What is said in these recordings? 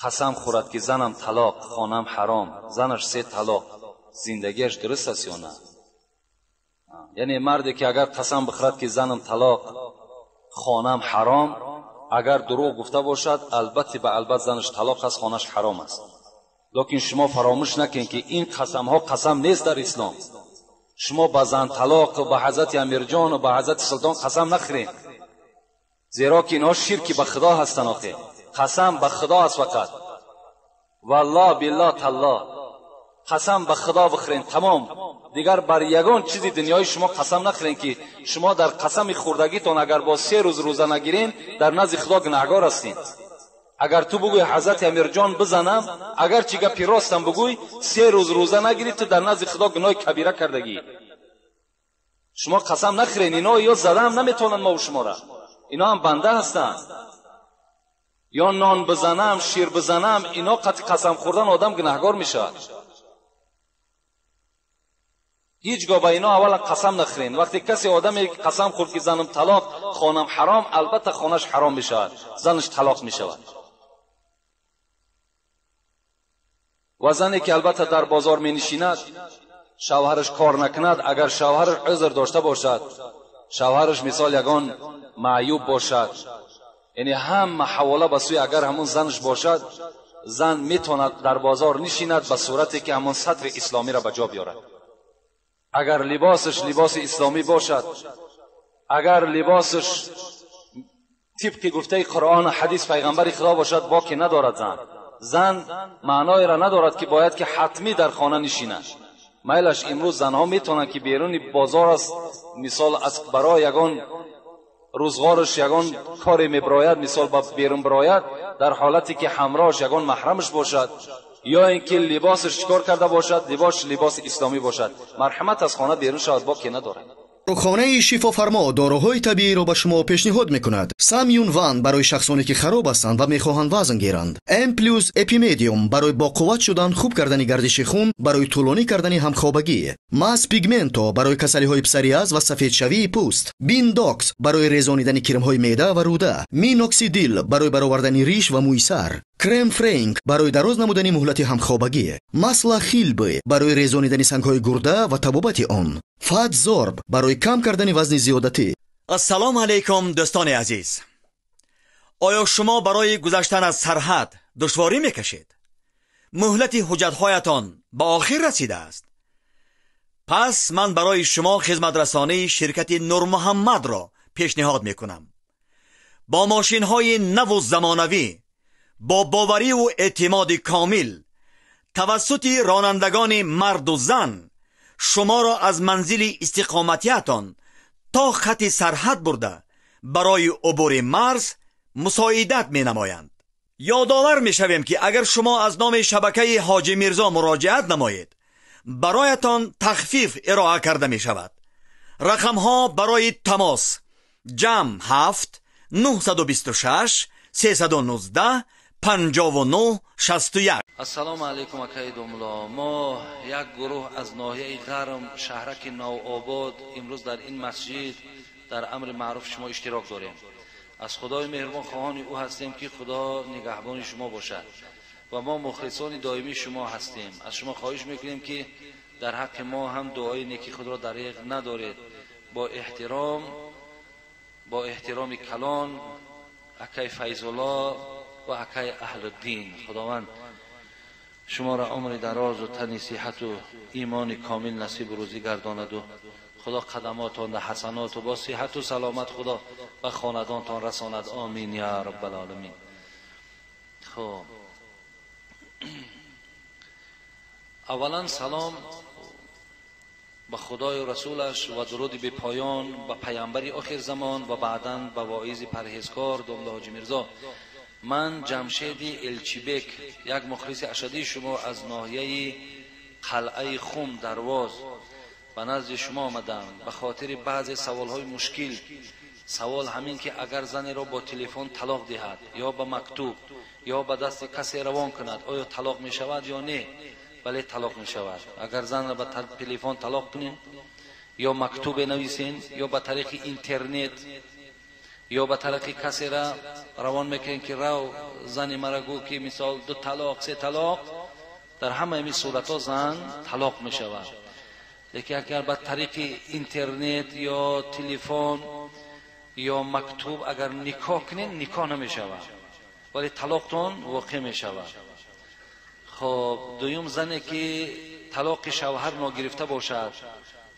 қасам хӯрад ки занам талоқ, хонам ҳаром, занаш се талоқ, зиндагиаш дуруст аст ё на? Яъне марде ки агар қасам бихӯрад ки занам талоқ, хонам ҳаром, агар дурӯғ гуфта бошад, албатта ба албат занаш талоқ аст, хонаш ҳаром аст. Лекин шумо фаромӯш накунед ки ин қасамҳо қасам нест дар ислом. Шумо ба зан талоқ, ба ҳазрати Амирҷон ва ба ҳазрати Султон қасам нахӯред, зеро ки инҳо ширки ба Худо ҳастанд. Охе қасам ба Худо аст фақат, валлоҳ биллоҳ таллоҳ, қасам ба Худо бихӯред, тамом. Дигар бар ягон чизи дунёи шумо қасам нахӯред ки шумо дар қасами хӯрдагитон агар бо 3 рӯз рӯза нагиред, дар назди Худо гунаҳгор ҳастед. Агар ту бигӯй ҳазрати Амирҷон бизанам, агар чӣ гапи ростам бигӯй, 3 рӯз рӯза нагирӣ, ту дар назди Худо гуноҳи кабира кардагӣ. Шумо қасам нахӯред, ино ё задаам наметавонанд мо шуморо, ино ҳам банда ҳастанд. Ё нон бизанам, шир бизанам, ино қатъи қасам хӯрдан одам гунаҳгор мешавад. Ҳеҷгоҳ ба ино аввала қасам нахӯред. Вақте касе одаме қасам хӯрд ки занам талоқ, хонам ҳаром, албатта хонаш ҳаром мешавад, занаш талоқ мешавад. Ва зане ки албатта дар бозор менишинад, шавҳараш кор накунад, агар шавҳараш узр дошта бошад, шавҳараш мисол ягон маъюб бошад, яъне ҳама ҳавола ба сӯи агар ҳамон занаш бошад, зан метавонад дар бозор нишинад ба сурате ки ҳамон сатри исломиро ба ҷо биёрад. Агар либосаш либоси исломӣ бошад, агар либосаш тибқи гуфтаи Қуръон ва ҳадис пайғамбари Худо бошад, боке надорад зан. Зан маъноеро надорад ки бояд ки ҳатмӣ дар хона нишинад. Майлаш имрӯз занҳо метавонанд ки беруни бозор аст, мисол аз барои ягон рӯзғораш ягон коре мебирояд, мисол ба берун бирояд, дар ҳолате ки ҳамроҳаш ягон маҳрамаш бошад, ё ин ки либосаш чикор карда бошад, либос либоси исломӣ бошад, марҳамат аз хона берун шавад, боке надорад. Дорухонаи шифофармо доруҳои табииро ба шумо пешниҳод мекунад. Самюн Ван барои шахсоне ки хароб ҳастанд ва мехоҳанд вазн гиранд. М плюс Эпимедиум барои боқувват шудан, хуб кардани гардиши хун, барои тӯлонӣ кардани ҳамхобагӣ. Мас Пигменто барои касалиҳои псориаз ва сафедшавии пӯст. Биндокс барои резонидани кирмҳои меъда ва рӯда. Миноксидил барои баровардани риш ва мӯи сар. Крем Френк барои дароз намудани муҳлати ҳамхобагӣ. Масла Хилбы барои резонидани сангҳои гурда ва табобати он. Фатзорб барои кам кардани вазни зиёдатӣ. Ассалому алайкум дӯстони азиз. Оё шумо барои гузаштан аз сарҳад душворӣ мекашед? Муҳлати ҳуҷҷатҳоятон ба охир расидааст? Пас ман барои шумо хизматрасонии ширкати Нурмуҳаммадро пешниҳод мекунам. Бо мошинҳои наву замонавӣ, бо бовариву эътимоди комил, тавассути ронандагони марду зан шуморо аз манзили истиқоматиятон то хати сарҳад бурда барои убури марз мусоидат менамоянд. Ёдовар мешавем ки агар шумо аз номи шабакаи Ҳоҷи Мирзо муроҷиат намоед, бароятон тахфиф ироа карда мешавад. Рақамҳо барои тамос: ҷамъ 7 926 319 59 61. Ассалому алайкум акаи домулло. Мо як гурӯҳ аз ноҳияи Ғарм, шаҳраки Навобод, имрӯз дар ин масҷид дар амри маъруф шумо иштирок дорем. Аз Худои меҳрубон хоҳони ӯ ҳастем ки Худо нигаҳбони шумо бошад ва мо мухлисони доимии шумо ҳастем. Аз шумо хоҳиш мекунем ки дар ҳаққи мо ҳам дуои неки худро дариғ надоред. Бо эҳтиром, бо эҳтироми калон, акаи Файзулло ва акаи Аҳлуддин. Худованд шуморо умри дарозу тани сиҳату имони комил насибу рӯзӣ гардонаду Худо қадаматон да ҳасаноту бо сиҳату саломат Худо ба хонадонтон расонад. Омин я раббал оламин. Хуб, аввалан салом ба Худою расулаш ва дуруди бепоён ба паямбари охир замон ва баъдан ба воизи парҳезкор домла Ҳоҷи Мирзо. Ман Ҷамшеди Элчибек, як мухлиси ашадии шумо аз ноҳияи Қалъаи Хум Дарвоз ба назди шумо омадам ба хотири баъзе саволҳои мушкил. Савол ҳамин ки агар занеро бо телефон талоқ диҳад ё ба мактуб ё ба дасти касе равон кунад, оё талоқ мешавад ё не? Бале, талоқ мешавад. Агар занро ба телефон талоқ кунем ё мактубе нависем ё ба тариқи интернет ё ба тариқи касера равон мекунем ки рав зани мара гӯ ки мисол 2 талоқ 3 талоқ, дар ҳама ин суратҳо зан талоқ мешавад. Лекин агар ба тариқи интернет ё телефон ё мактуб агар никоҳ кунед, никоҳ намешавад, вале талоқтон воқеъ мешавад. Хоб, дуюм, зане ки талоқи шавҳар ногирифта бошад,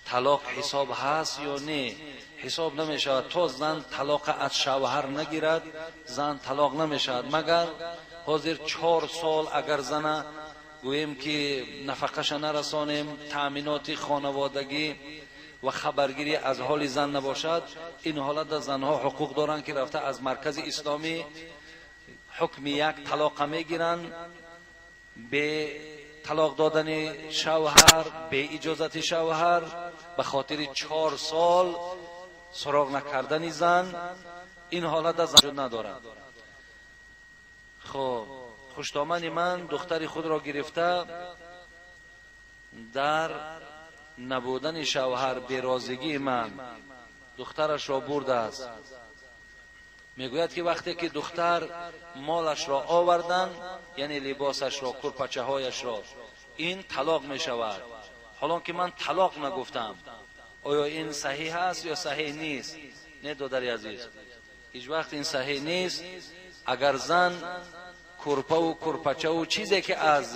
талоқ ҳисоб ҳаст ё не? Ҳисоб намешавад. То зан талоқ аз шавҳар нагирад, зан талоқ намешавад. Магар ҳозир 4 сол агар зана гӯем ки нафақаша нарасонем, таъминоти хонаводагӣ ва хабаргирӣ аз ҳоли зан набошад, ин ҳолат занҳо ҳуқуқ доранд ки рафта аз маркази исломӣ ҳукми як талоқа мегиранд, бе талоқ додани шавҳар, бе иҷозати шавҳар, ба хотири 4 сол суроғ накардани зан, ин ҳолат зан вуҷуд надорад. Хоб, хуштомани ман духтари худро гирифта дар набудани шавҳар берозигии ман духтарашро бурдааст. Мегӯяд ки вақте ки духтар молашро оварданд, яъне либосашро, курпачаҳояшро, ин талоқ мешавад. Ҳолон ки ман талоқ нагуфтам, оё ин саҳиҳ аст ё саҳиҳ нест? Не, додари азиз, ҳеҷ вақт ин саҳиҳ нест. Агар зан курпаву курпачаву чизе ки аз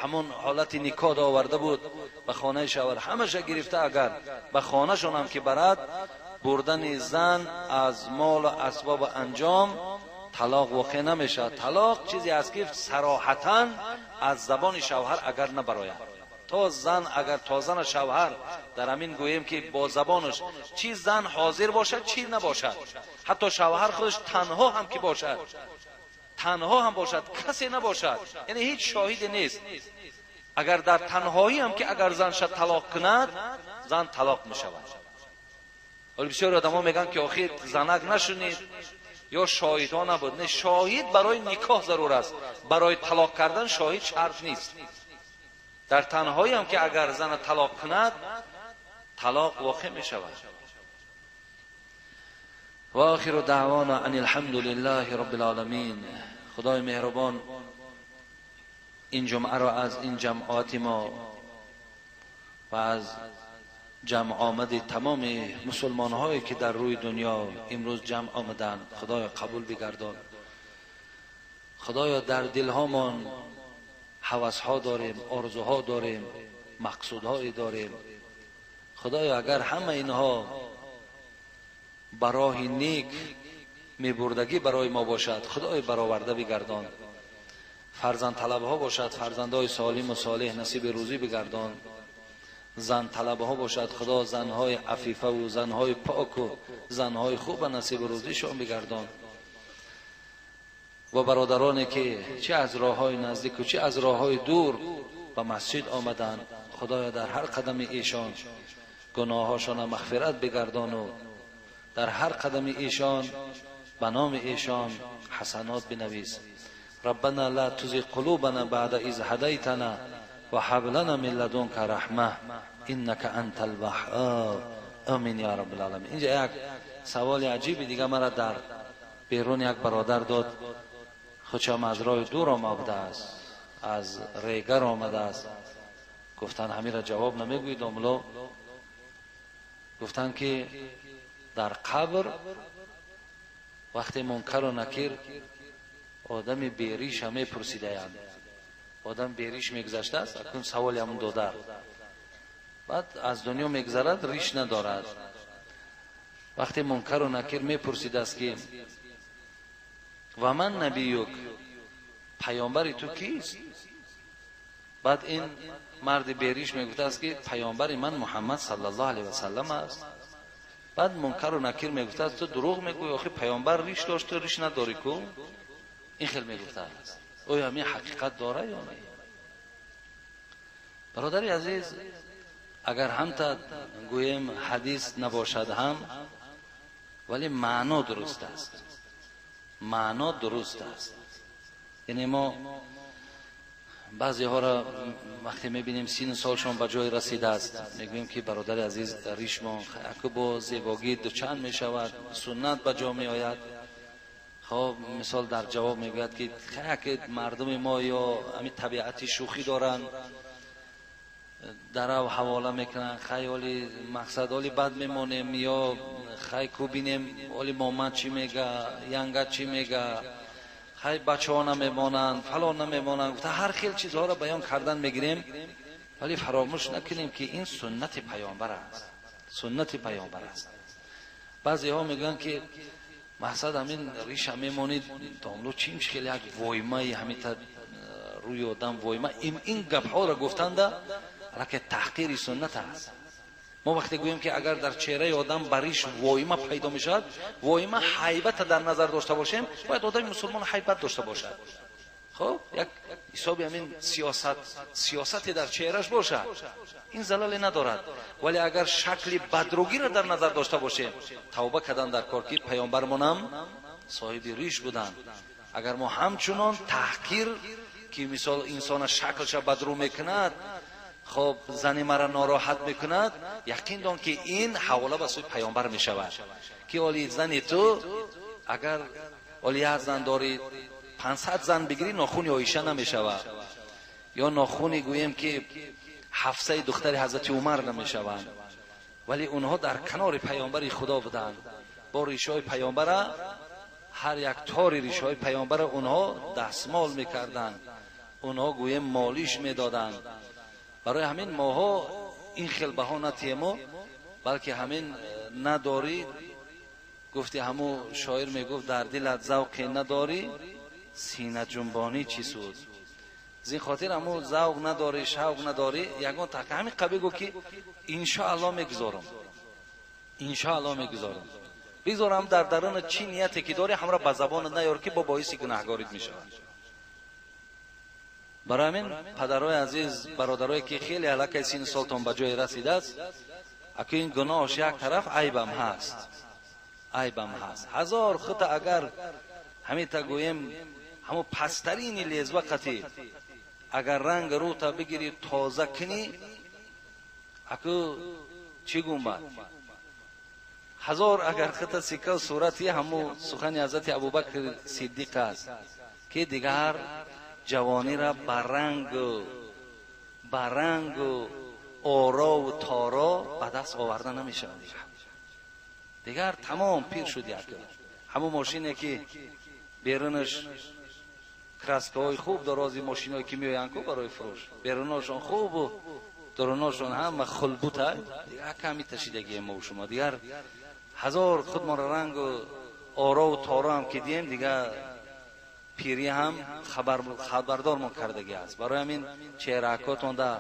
ҳамон ҳолати никоҳ оварда буд ба хонаи шавҳар ҳамаша гирифта, агар ба хонашонам ки барад, бурдани зан аз молу асбобу анҷом талоқ воқеъ намешавад. Талоқ чизе аст ки сароҳатан аз забони шавҳар агар набарояд, то зан агар то зана шавҳар дар ҳамин гӯем ки бо забонаш чи зан ҳозир бошад, чи набошад, ҳатто шавҳар худаш танҳо ҳам ки бошад, танҳо ҳам бошад, касе набошад, яъне ҳеҷ шоҳиде нест, агар дар танҳоӣ ҳам ки агар занша талоқ кунад, зан талоқ мешавад. Вале бисёр одамо мегӯянд ки охир занак нашунид ё шоҳидҳо набуд. Не, шоҳид барои никоҳ зарур аст, барои талоқ кардан шоҳид шарт нест. Дар танҳоӣ ҳам ки агар зана талоқ кунад, талоқ воқеъ мешавад. ва охиру даъвона ан алҳамдулиллаҳи роббил оламин. Худои меҳрубон ин ҷумъаро аз ин ҷамъоати мо ва аз ҷамъ омади тамоми мусулмонҳое ки дар рӯи дунё имрӯз ҷамъ омаданд, Худоё қабул бигардон. Худоё дар дилҳомон ҳавасҳо дорем, орзуҳо дорем, мақсудҳое дорем. Худоё агар ҳама инҳо ба роҳи нек мебурдагӣ барои мо бошад, Худоё бароварда бигардон. Фарзанд талабҳо бошад, фарзандҳои солиму солеҳ насиби рӯзӣ бигардон. Зан талабҳо бошад, Худо занҳои афифаву занҳои поку занҳои хуба насиби рӯзишон бигардон. Ва бародароне ки чи аз роҳҳои наздику чи аз роҳҳои дур ба масҷид омаданд, Худоё дар ҳар қадами эшон гуноҳҳошонро мағфират бигардону дар ҳар қадами эшон ба номи эшон ҳасанот бинавис. ربنا لا تزغ قلوبنا بعد إذ هديتنا وهب لنا من لدنك رحمة إنك أنت الوهاب. آمین یا رب العالمین. اینجا یک سوال عجیبی دیگه مرا در بیرون یک برادر داد، خودشم از راه دور آمده است، از ریگر آمده است. گفتن همین را جواب نمیگویید املو. گفتن که در قبر وقتی منکر و نکیر آدم بیریش همه پرسیده‌اند، آدم بیریش میگذشته است، اکنون سوال همون دادر، بعد از دنیا میگذرد ریش ندارد. وقتی منکر و نکیر میپرسید است که و من نبیک، پیامبر تو کیست؟ بعد این مرد بیریش میگفته است که پیامبر من محمد صلی الله علیه و سلم است. بعد منکر و نکیر میگفته است تو دروغ میگویی، آخه پیامبر ریش داشت تو ریش نداری کو؟ این خیلی میگفته است. آیا همین حقیقت داره یا نه؟ برادر عزیز، اگر هم تا گوییم حدیث نباشد هم، ولی معنا درست است. معنا درست است. یعنی ما Баъзеҳоро вақте мебинем сину солшон ба ҷой расидааст, мегӯем ки бародари азиз, ришмон аку бо зебогӣ дучанд мешавад, суннат ба ҷо меояд. Хоб, мисол дар ҷавоб мегӯяд ки яке мардуми мо ё ҳамин табиати шӯхӣ доранд, дарав ҳавола мекунанд, хай оли мақсад оли бад мемонем, ё хай ку бинем оли момад чӣ мега, янга чӣ мега, хай бачаҳо намемонанд, фалон намемонанд, гуфта ҳар хел чизҳоро баён кардан мегирем, вале фаромӯш накунем ки ин суннати паёмбар аст, суннати паёмбар аст. Баъзеҳо мегӯянд ки мақсад ҳамин риша мемонид, домло чим хеле як воймаи ҳамита рӯи одам войма. Ин гапҳоро гуфтанда аллакай таҳқири суннат аст. Мо вақте гӯем ки агар дар чеҳраи одам ба риш войма пайдо мешавад, войма ҳайбата дар назар дошта бошем, бояд одами мусулмон ҳайбат дошта бошад. Хоб, як ҳисоби ҳамин сиёсате дар чеҳраш бошад, ин залале надорад. Вале агар шакли бадругиро дар назар дошта бошем, тавба кардан дар кор ки паёмбармонам соҳиби риш буданд. Агар мо ҳамчунон таҳқир ки мисол инсона шаклша бадрӯ мекунад, хоб зани мара нороҳат мекунад, яқин дон ки ин ҳавола ба сӯи паёмбар мешавад ки оли зани ту агар оли як зан дорӣ, 500 зан бигирӣ, нохуни Оиша намешавад, ё нохуни гӯем ки Ҳафсаи духтари ҳазрати Умар намешаванд. Вале онҳо дар канори паёмбари Худо буданд, бо ришҳои паёмбара, ҳар як тори ришҳои паёмбара онҳо дастмол мекарданд, онҳо гӯем молиш медоданд. Барои ҳамин моҳо ин хел баҳо натиему, балки ҳамин надорӣ, гуфти ҳаму шоир мегуфт, дар дилат завқе надорӣ, синаҷунбонӣ чӣ суд. Зин хотир ҳаму завқ надорӣ, шавқ надорӣ, ягон таҳқиқ ҳамин қа бигӯ ки иншоалло мегузорам, иншоалло мегузорам. Бигзорам дар дарун чӣ нияте ки дорӣ, ҳамра ба забонат наёр ки бо боиси гунаҳгорит мешавад. Барои ҳамин падарои азиз, бародарое ки хеле аллакай сину солтон ба ҷое расидааст, аку ин гуноҳш як тараф, айбам ҳаст, айбам ҳаст. Ҳазор хута агар ҳамита гӯем ҳамун пасттарини лезва қатӣ агар ранг рӯта бигирӣ тоза кунӣ, аку чӣ гумбад? Ҳазор агар хута сикка сурати ҳамун сухани ҳазрати Абубакр Сиддиқ аст ки дигар ҷавониро ба рангу орову торо ба даст оварда намешавад. Дигар тамом пир шуд. Як ҳамун мошине ки берунаш краскаҳои хуб дорози мошиное ки меоянд ку барои фурӯш, беруношон хубу даруношон ҳама хулбута, дигар ками ташидагие мо шумо. Дигар ҳазор худмонро рангу орову торо ҳам ки дием, дигар пирӣ ҳам хабардормон кардагӣ аст. Барои ҳамин чеҳраакотонда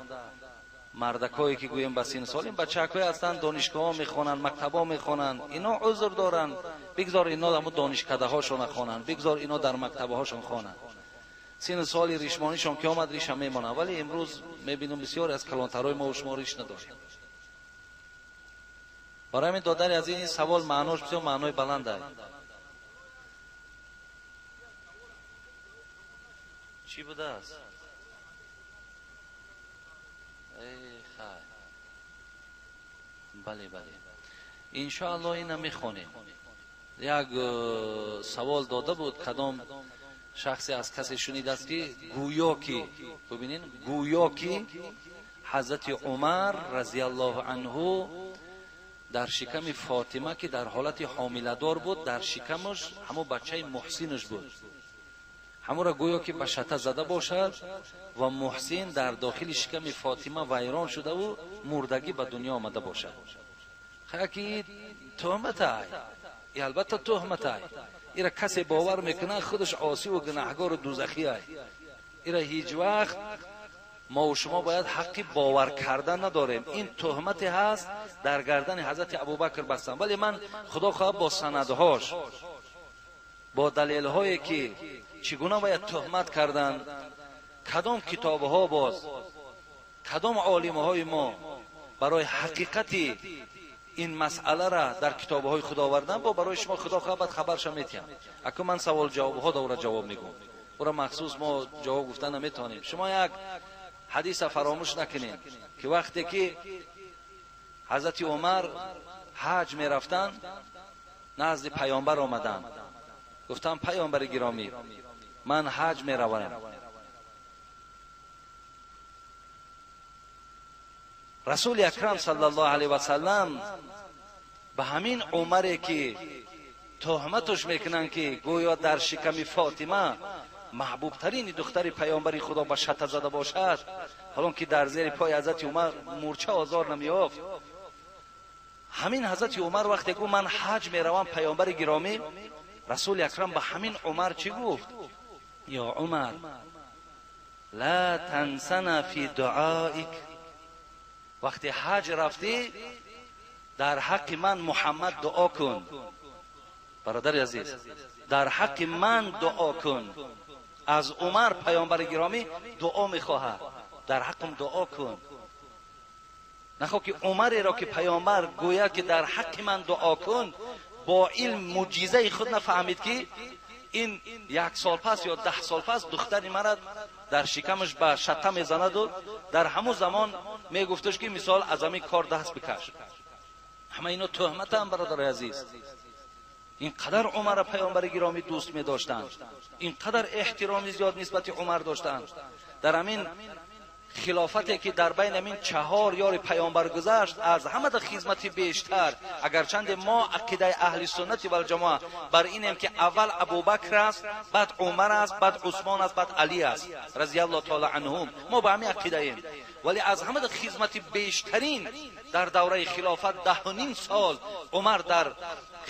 мардакое ки гӯем ба сину сол, ин бачаакое ҳастанд, донишгоҳҳо мехонанд, мактабҳо мехонанд, ино узр доранд. Бигзор ино ҳамун донишкадаҳошона хонанд, бигзор ино дар мактабҳошон хонанд. Сину соли ришмонишон ки омад, риша мемонанд. Вале имрӯз мебинем бисёре аз калонтарҳои мо шумо риш надорем. Барои ҳамин додари азиз, ин савол маънош бисёр маънои баланд аст. Чӣ будааст? Эй хай, бале бале, иншоалло ина мехонем. Як савол дода буд, кадом шахсе аз касе шунидааст ки гӯё ки, бибинед, гӯё ки ҳазрати Умар разияллоҳу анҳу дар шиками Фотима ки дар ҳолати ҳомиладор буд, дар шикамаш ҳамон бачаи Муҳсинаш буд, ҳамонро гӯё ки ба шата зада бошад ва Муҳсин дар дохили шиками Фотима вайрон шудаву мурдагӣ ба дунё омада бошад. Ки туҳматай, и албатта туҳматай. Ира касе бовар мекунад, худаш осиву гунаҳгору дузахиай. Ира ҳеҷ вақт мо шумо бояд ҳаққи бовар кардан надорем. Ин туҳмате ҳаст дар гардани ҳазрати Абубакр бастан. Вале ман худо хоҳад бо санадҳош, бо далелҳое ки чӣ гуна бояд туҳмат кардан, кадом китобҳо боз, кадом олимҳои мо барои ҳақиқати ин масъаларо дар китобҳои худ овардан, бо барои шумо худо хоҳад баъд хабарша метиҳам. Аку ман савол ҷавобҳо дора ҷавоб мегӯм. Ӯро махсус мо ҷавоб гуфта наметавонем. Шумо як ҳадиса фаромӯш накунед, ки вақте ки ҳазрати Умар ҳаҷ мерафтанд, назди паёмбар омаданд, гуфтанд: паёмбари гиромӣ, ман ҳаҷ меравам. Расули акрам саллаллоҳу алайҳи васаллам ба ҳамин Умаре ки туҳматаш мекунанд, ки гӯё дар шиками Фотима маҳбубтарини духтари паёмбари Худо ба шата зада бошад, ҳолон ки дар зери пои ҳазрати Умар мӯрча озор намеёфт. Ҳамин ҳазрати Умар вақте гуфт ман ҳаҷ меравам, паёмбари гиромӣ расули акрам ба ҳамин Умар чӣ гуфт? Ё Умар, ла тансана фи дуоик. Вақте ҳаҷ рафтӣ, дар ҳаққи ман Муҳаммад дуо кун. Бародари азиз, дар ҳаққи ман дуо кун. Аз Умар паёмбари гиромӣ дуо мехоҳад, дар ҳаққам дуо кун. Нахоҳ ки Умареро ки паёмбар гӯяд ки дар ҳаққи ман дуо кун, бо илм муъҷизаи худ нафаҳмид ки ин 1 сол пас ё 10 сол пас духтари мара дар шикамаш ба шата мезанаду дар ҳамун замон мегуфташ ки мисол аз ҳамин кор даст бикаш. Ҳама ино туҳматам, бародари азиз. Ин қадар Умарро паёмбари гиромӣ дӯст медоштанд, ин қадар эҳтироми зиёд нисбати Умар доштанд. Дар ҳамин хилофате ки дар байни ҳамин 4 ёри паёмбар гузашт, аз ҳамада хизмати бештар, агарчанде мо ақидаи аҳли суннати валҷамоа бар инем ки аввал Абубакр аст, баъд Умар аст, баъд Усмон аст, баъд Али аст разияллоҳу таала анҳум, мо ба ҳамин ақидаем. Вале аз ҳамада хизмати бештарин дар давраи хилофат 10.5 сол Умар дар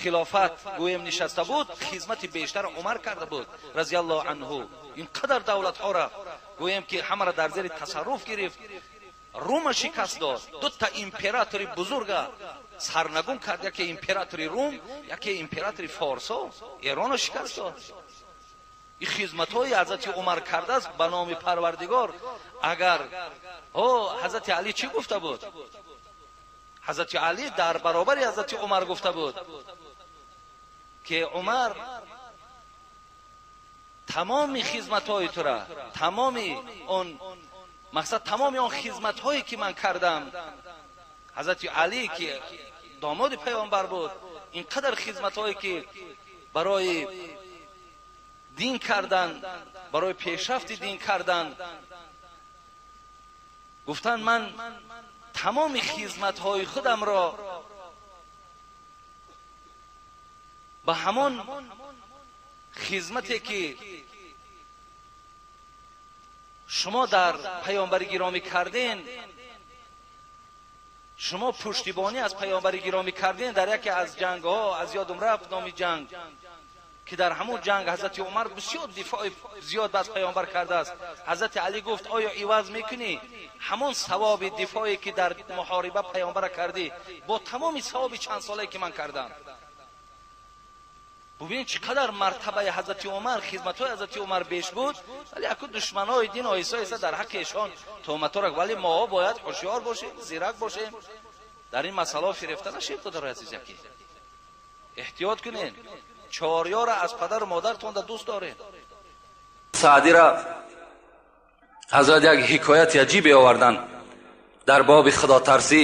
хилофат гӯем нишаста буд, хизмати бештар Умар карда буд разияллоҳу анҳу. Ин қадар давлатҳоро гӯем ки ҳамаро дар зери тасарруф гирифт, Рума шикаст дод, 2 императори бузурга сарнагун кард, яке императори Рум, яке императори Форсо, Эронро шикаст дод. Ин хизматҳои ҳазрати Умар кардааст ба номи Парвардигор. Агар ҳазрати Али чӣ гуфта буд? Ҳазрати Али дар баробари ҳазрати Умар гуфта буд ки Умар, тамоми хизматҳои тура, тамоми он мақсад, тамоми он хизматҳое ки ман кардам, ҳазрати Али ки домоди паёмбар буд, ин қадар хизматҳое ки барои дин кардан, барои пешрафти дин кардан, гуфтанд ман тамоми хизматҳои худамро ба ҳамон хизмате ки шумо дар паёмбари гиромӣ карден, шумо пуштибонӣ аз паёмбари гиромӣ карден дар яке аз ҷангҳо, аз ёдум рафт номи ҷанг, ки дар ҳамон ҷанг ҳазрати Умар бисёр дифои зиёд аз паёмбар кардааст. Ҳазрати Али гуфт: оё иваз мекунӣ ҳамон савоби дифое ки дар муҳориба паёмбара кардӣ бо тамоми савоби чанд солае ки ман кардам? Бубинед чӣ қадар мартабаи ҳазрати Умар, хизматҳои ҳазрати Умар беш буд, вале яку душманои дин оҳиста оҳиста дар ҳаққи эшон туҳматҳоро. Вале моҳо бояд ҳушёр бошем, зирак бошем, дар ин масъалаҳо фирефта нашем. Худоро азиз, яке эҳтиёт кунед, 4 ёра аз падару модартон дӯст доред. Саъдира ҳазрат як ҳикояти аҷибе оварданд дар боби худотарсӣ.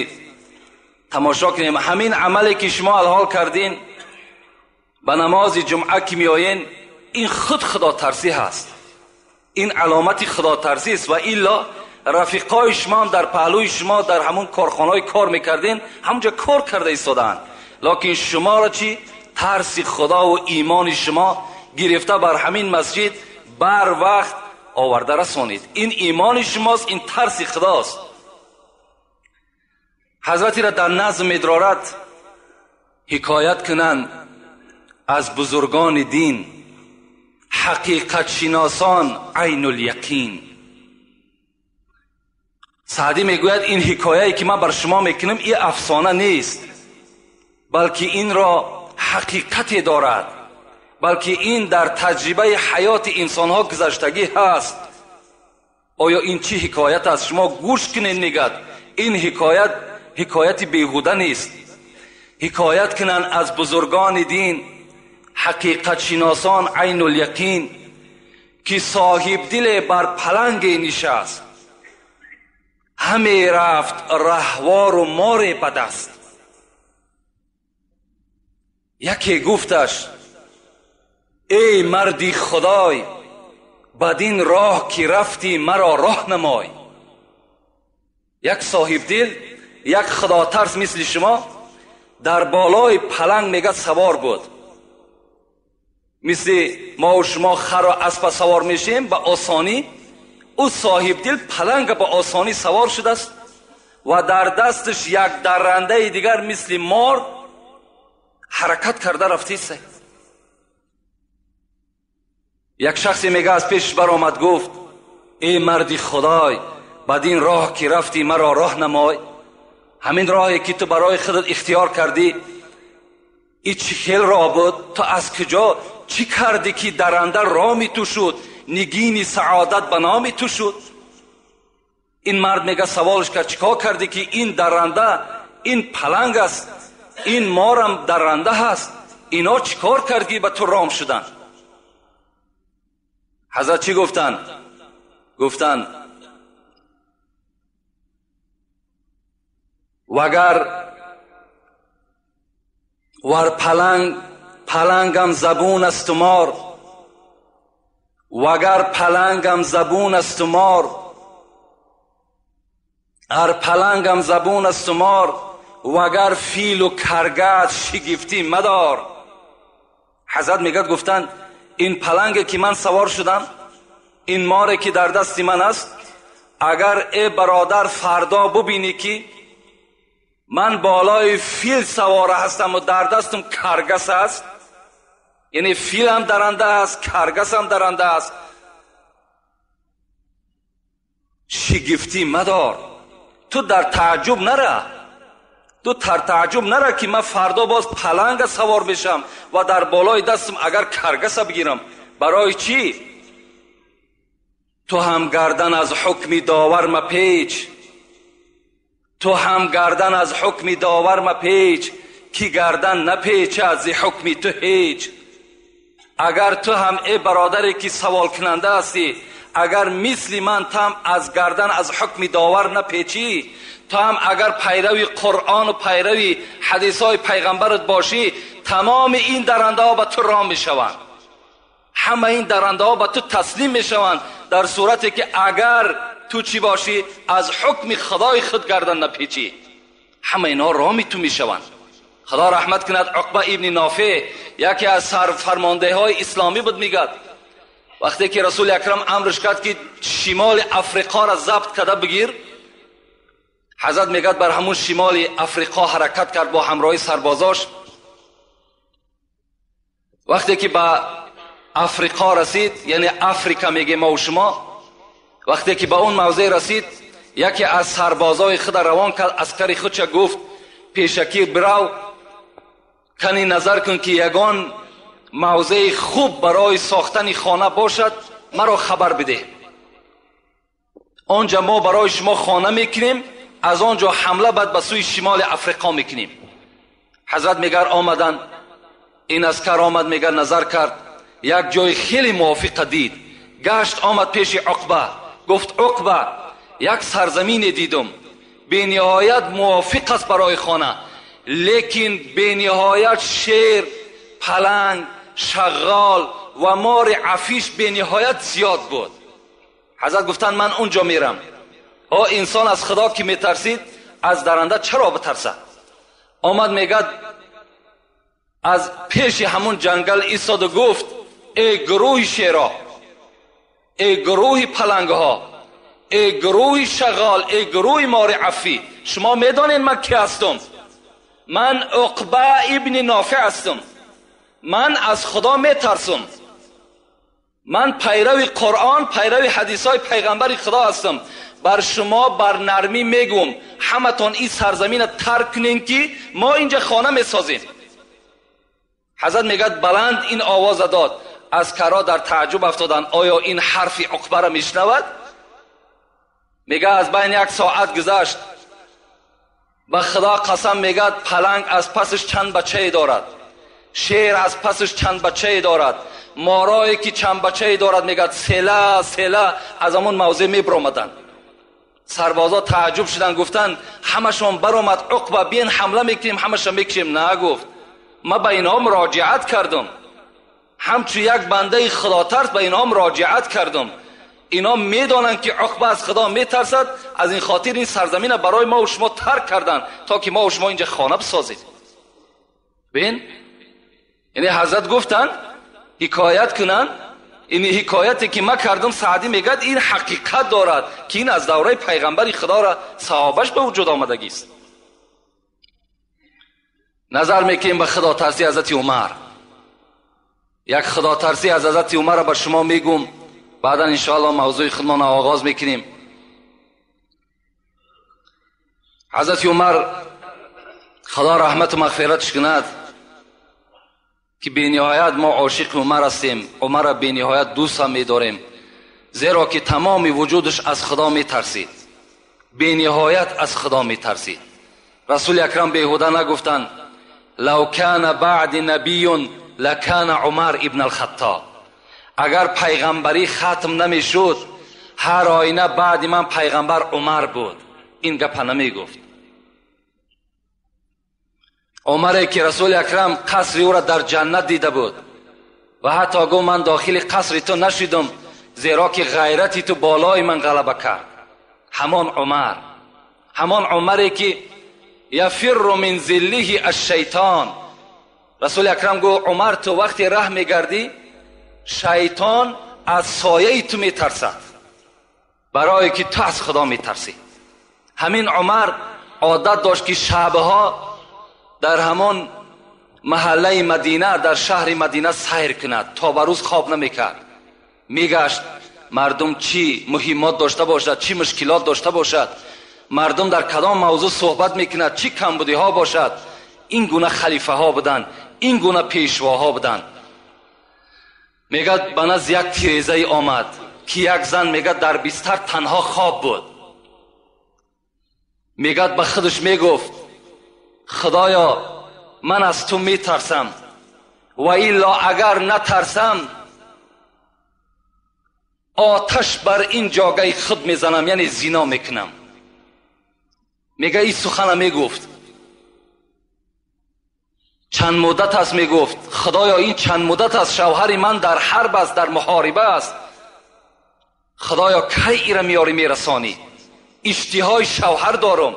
Тамошо кунем ҳамин амале ки шумо алҳол кардин, ба намози ҷумъа ки меоен, ин худ худотарсӣ ҳаст, ин аломати худотарсӣ аст. Ва илло рафиқои шумо ҳам дар паҳлӯи шумо дар ҳамун корхонаҳое кор мекардин, ҳамонҷо кор карда истодаанд, лекин шуморо чӣ? Тарси Худо ва имони шумо гирифта бар ҳамин масҷид бар вақт оварда расонид. Ин имони шумост, ин тарси Худост. Ҳазратиро дар назм медорад ҳикоят кунанд аз бузургони дин, ҳақиқатшиносон айнуляқин. Саъдӣ мегӯяд ин ҳикояе ки ман бар шумо мекунам ин афсона нест, балки инро ҳақиқате дорад, балки ин дар таҷрибаи ҳаёти инсонҳо гузаштагӣ ҳаст. Оё ин чӣ ҳикоят аст? Шумо гӯш кунед, мегӯяд ин ҳикоят ҳикояти беҳуда нест. Ҳикоят кунанд аз бузургони дин, ҳақиқатшиносон айнуляқин, ки соҳибдиле бар паланге нишаст, ҳаме рафт раҳвору море ба даст. Яке гуфташ: эй марди худой, бадин роҳ ки рафтӣ маро роҳ намой. Як соҳибдил, як худотарс мисли шумо дар болои паланг мега савор буд. Мисли мо ва шумо хару аспа савор мешем ба осонӣ, ӯ соҳибдил паланга ба осонӣ савор шудааст ва дар дасташ як даррандаи дигар мисли мор ҳаракат карда рафтист. Як шахсе мега аз пешаш баромад, гуфт: эй марди худой, бадин роҳ ки рафтӣ маро роҳ намой. Ҳамин роҳе ки ту барои худат ихтиёр кардӣ, и чӣ хел роҳ буд? Ту аз куҷо чӣ кардӣ ки даранда роми ту шуд, нигини саодат ба номи ту шуд? Ин мард мега саволш кард: чӣ кор кардӣ ки ин даранда, ин паланг аст, ин морам даранда ҳаст, ино чӣ кор кардӣ ба ту ром шуданд? Ҳазрат чӣ гуфтанд? Гуфтанд: вагар вар паланг палангам забун асту мор, вагар палангам забун асту мор, ар палангам забун асту мор, вагар филу каргат шигифтӣ мадор. Ҳазрат мегӯяд, гуфтанд: ин паланге ки ман савор шудам, ин море ки дар дасти ман аст, агар э бародар фардо бубинӣ ки ман болои фил савора ҳастам ва дар дастам каргас аст, яъне филам даранда аст, каргасам даранда аст, шигифтӣ мадор. Ту дар тааҷҷуб нара, ту дар тааҷҷуб нара ки ман фардо боз паланга савор мешам ва дар болои дастам агар каргаса бигирам. Барои чӣ? Ту ҳам гардан аз ҳукми довар мапеч, ту ҳам гардан аз ҳукми довар мапеч, ки гардан напечад зи ҳукми ту ҳеҷ. Агар ту ҳам э бародаре ки саволкунанда ҳастӣ, агар мисли ман там аз гардан аз ҳукми довар напечӣ, ту ҳам агар пайрави Қуръону пайрави ҳадисҳои пайғамбарат бошӣ, тамоми ин дарандаҳо ба ту ром мешаванд, ҳама ин дарандаҳо ба ту таслим мешаванд, дар сурате ки агар ту чӣ бошӣ, аз ҳукми худои худ гардан напечӣ, ҳама инҳо роми ту мешаванд. Худо раҳмат кунад Уқба ибни Нофеъ, яке аз сарфармондаҳои исломӣ буд, мегӯяд вақте ки Расули Акрам амрш кард ки шимоли Африқоро забт карда бигир, ҳазрат мегӯяд бар ҳамун шимоли Африқо ҳаракат кард бо ҳамроҳи сарбозош. Вақте ки ба Африқо расид, яъне Африка мегӯем мо шумо, вақте ки ба он мавзеъ расид, яке аз сарбозои худа равон кард, аскари худша гуфт: пешакӣ бирав, кани назар кун ки ягон мавзеи хуб барои сохтани хона бошад, маро хабар бидеҳ. Он ҷа мо барои шумо хона мекунем, аз он ҷо ҳамла баъд ба сӯи шимоли Африқо мекунем. Ҳазрат мегар омаданд, ин аскар омад, мегар назар кард, як ҷои хеле мувофиқа дид, гашт омад пеши Уқба, гуфт: Уқба, як сарзамине дидум, бениҳоят мувофиқ аст барои хона, лекин бениҳоят шер, паланг, шағғол ва мори афиш бениҳоят зиёд буд. Ҳазрат гуфтанд: ман он ҷо мерам. О инсон аз худо ки метарсид, аз даранда чаро битарсад? Омад мегӯяд аз пеши ҳамун ҷангал истоду гуфт: эй гурӯҳи шеро, эй гурӯҳи палангҳо, эй гурӯҳи шағғол, эй гурӯҳи мори афӣ, шумо медонед ман ки ҳастам? Ман Уқба ибни Нофеъ ҳастам. Ман аз худо метарсам. Ман пайрави Қуръон, пайрави ҳадисҳои пайғамбари худо ҳастам. Бар шумо бар нармӣ мегӯм, ҳаматон ин сарзаминро тарк кунед ки мо инҷа хона месозем. Ҳазрат мегӯяд баланд ин овоза дод. Аскарҳо дар тааҷҷуб афтоданд, оё ин ҳарфи Уқбаро мешунавад? Мегӯяд аз байни як соат гузашт, ба худо қасам мегӯяд паланг аз пасаш чанд бачае дорад, шер аз пасаш чанд бачае дорад, Морое ки чанд бачае дорад, мегӯяд села села аз ҳамон мавзеъ мебиромаданд. Сарбозо тааҷҷуб шуданд, гуфтанд ҳамашон баромад, Уқба биен ҳамла мекунем, ҳамаша мекушем. На, гуфт, ман ба инҳо муроҷиат кардам, ҳамчун як бандаи худотарс ба инҳо муроҷиат кардам. Инҳо медонанд ки Уқба аз Худо метарсад, аз ин хотир ин сарзамина барои мо шумо тарк карданд, то ки мо шумо инҷа хона бисозем. Бин, яъне ҳазрат гуфтанд ҳикоят кунанд, ин ҳикояте ки ман кардам, Саъдӣ мегӯяд ин ҳақиқат дорад, ки ин аз давраи пайғамбари Худоро саҳобаш ба вуҷуд омадагист. Назар мекунем ба худотарсии ҳазрати Умар. Як худотарсӣ аз ҳазрати Умарро ба шумо мегӯм, баъдан иншоаллоҳ мавзӯи худмонро оғоз мекунем. Ҳазрати Умар Худо раҳмату мағфиратш кунад, ки бениҳоят мо ошиқи Умар ҳастем, Умарро бениҳоят дӯст ҳам медорем, зеро ки тамоми вуҷудаш аз Худо метарсид, бениҳоят аз Худо метарсид. Расули Акрам беҳуда нагуфтанд лав кана баъди набиюн лакана Умар ибн алхаттоб. Агар пайғамбарӣ хатм намешуд, ҳар оина баъди ман пайғамбар Умар буд. Ин гапа намегуфт. Умаре ки Расули Акрам қасри ӯро дар ҷаннат дида буд ва ҳатто гуфт ман дохили қасри ту нашидам, зеро ки ғайрати ту болои ман ғалаба кард. Ҳамон Умар, ҳамон Умаре ки яфирру мин зиллиҳи аш-шайтон. Расули Акрам гуфт Умар, ту вақте раҳ мегардӣ, шайтон аз сояи ту метарсад, барое ки ту аз Худо метарсӣ. Ҳамин Умар одат дошт ки шабҳо дар ҳамон маҳаллаи Мадина, дар шаҳри Мадина сайр кунад, то ба рӯз хоб намекард. Мегашт мардум чӣ муҳиммот дошта бошад, чӣ мушкилот дошта бошад, мардум дар кадом мавзӯъ суҳбат мекунад, чӣ камбудиҳо бошад. Ин гуна халифаҳо буданд, ин гуна пешвоҳо буданд. Мегӯяд ба назди як тирезае омад ки як зан, мегӯяд, дар бистар танҳо хоб буд. Мегӯяд ба худаш мегуфт Худоё, ман аз ту метарсам, ва илло агар натарсам оташ бар ин ҷогаи худ мезанам, яъне зино мекунам. Мегӯяд ин сухана мегуфт. Чанд муддат аст мегуфт Худоё, ин чанд муддат аст шавҳари ман дар ҳарб аст, дар муҳориба аст, Худоё кай ира меёрӣ мерасонӣ? Иштиҳои шавҳар дорам,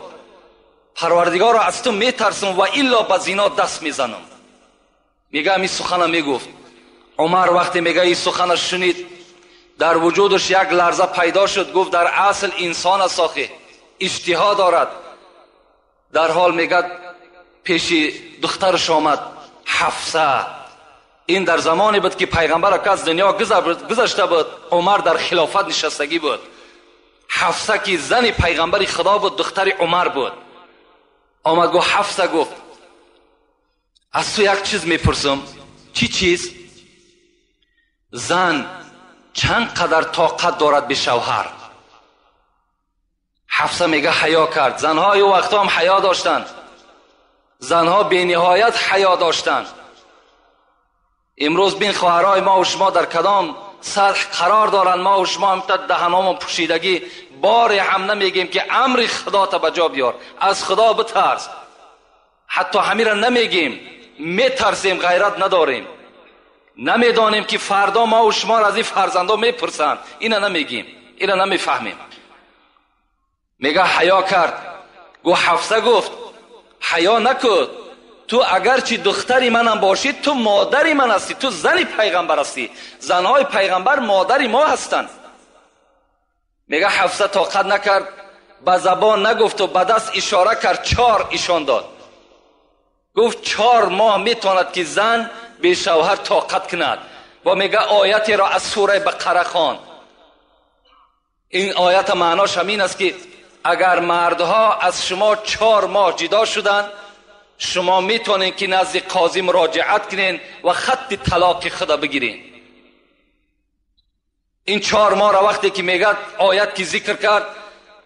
Парвардигоро аз ту метарсам ва илло ба зино даст мезанам. Мегӯяд ҳамин сухана мегуфт. Умар вақте мегӯяд ин сухана шунид, дар вуҷудаш як ларза пайдо шуд. Гуфт дар асл инсон аст, охи иштиҳо дорад. Дар ҳол мегӯяд пеши духтараш омад Ҳафса. Ин дар замоне буд ки пайғамбар аз дунё гузашта буд, Умар дар хилофат нишастагӣ буд. Ҳафса ки зани пайғамбари Худо буд, духтари Умар буд. Омад гуфт Ҳафса, гуфт аз ту як чиз мепурсам. Чӣ чиз? Зан чанд қадар тоқат дорад бе шавҳар? Ҳафса мега ҳаё кард. Занҳои ӯ вақтҳо ҳам ҳаё доштанд, занҳо бениҳоят ҳаё доштанд. Имрӯз бин хоҳарҳои мо ва шумо дар кадом сатҳ қарор доранд. Мо ва шумо ҳам та даҳаномон пӯшидагӣ, боре ҳам намегем ки амри Худота ба ҷо биёр, аз Худо битарс. Ҳатто ҳамира намегем, метарсем, ғайрат надорем. Намедонем ки фардо мо ва шуморо аз ин фарзандо мепурсанд. Ина намегем, ина намефаҳмем. Мега ҳаё кард. Гуфт Ҳафса, гуфт ҳаё накун, ту агарчи духтари манам бошӣ, ту модари ман ҳастӣ, ту зани пайғамбар ҳастӣ. Занҳои пайғамбар модари мо ҳастанд. Мега Ҳафса тоқат накард, ба забон нагуфту ба даст ишора кард, 4 ишон дод. Гуфт 4 моҳ метавонад ки зан бешавҳар тоқат кунад. Ва мега оятеро аз сураи Бақара хонд. Ин оята маънош ҳамин аст ки агар мардҳо аз шумо 4 моҳ ҷудо шуданд, шумо метавонед ки назди қозӣ муроҷиат кунед ва хатти талоқи худа бигиред. Ин 4 моҳро вақте ки мегӯяд оят ки зикр кард,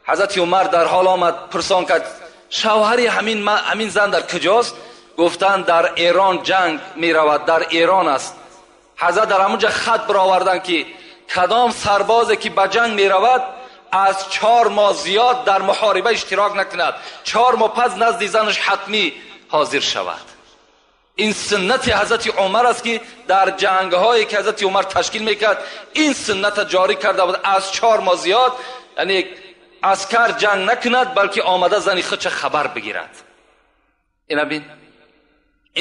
ҳазрати Умар дар ҳол омад, пурсон кард шавҳари ҳамин зан дар куҷост? Гуфтанд дар Эрон ҷанг меравад, дар Эрон аст. ҳазрат дар ҳамунҷа хат бароварданд, ки кадом сарбозе ки ба ҷанг меравад аз 4 моҳ зиёд дар муҳориба иштирок накунад, 4 моҳ пас назди занаш ҳатмӣ ҳозир шавад. Ин суннати ҳазрати Умар аст, ки дар ҷангҳое ки ҳазрати Умар ташкил мекард ин суннат ҷорӣ карда буд. Аз 4 моҳ зиёд яъне аскар ҷанг накунад, балки омада зани худша хабар бигирад. Ина бин,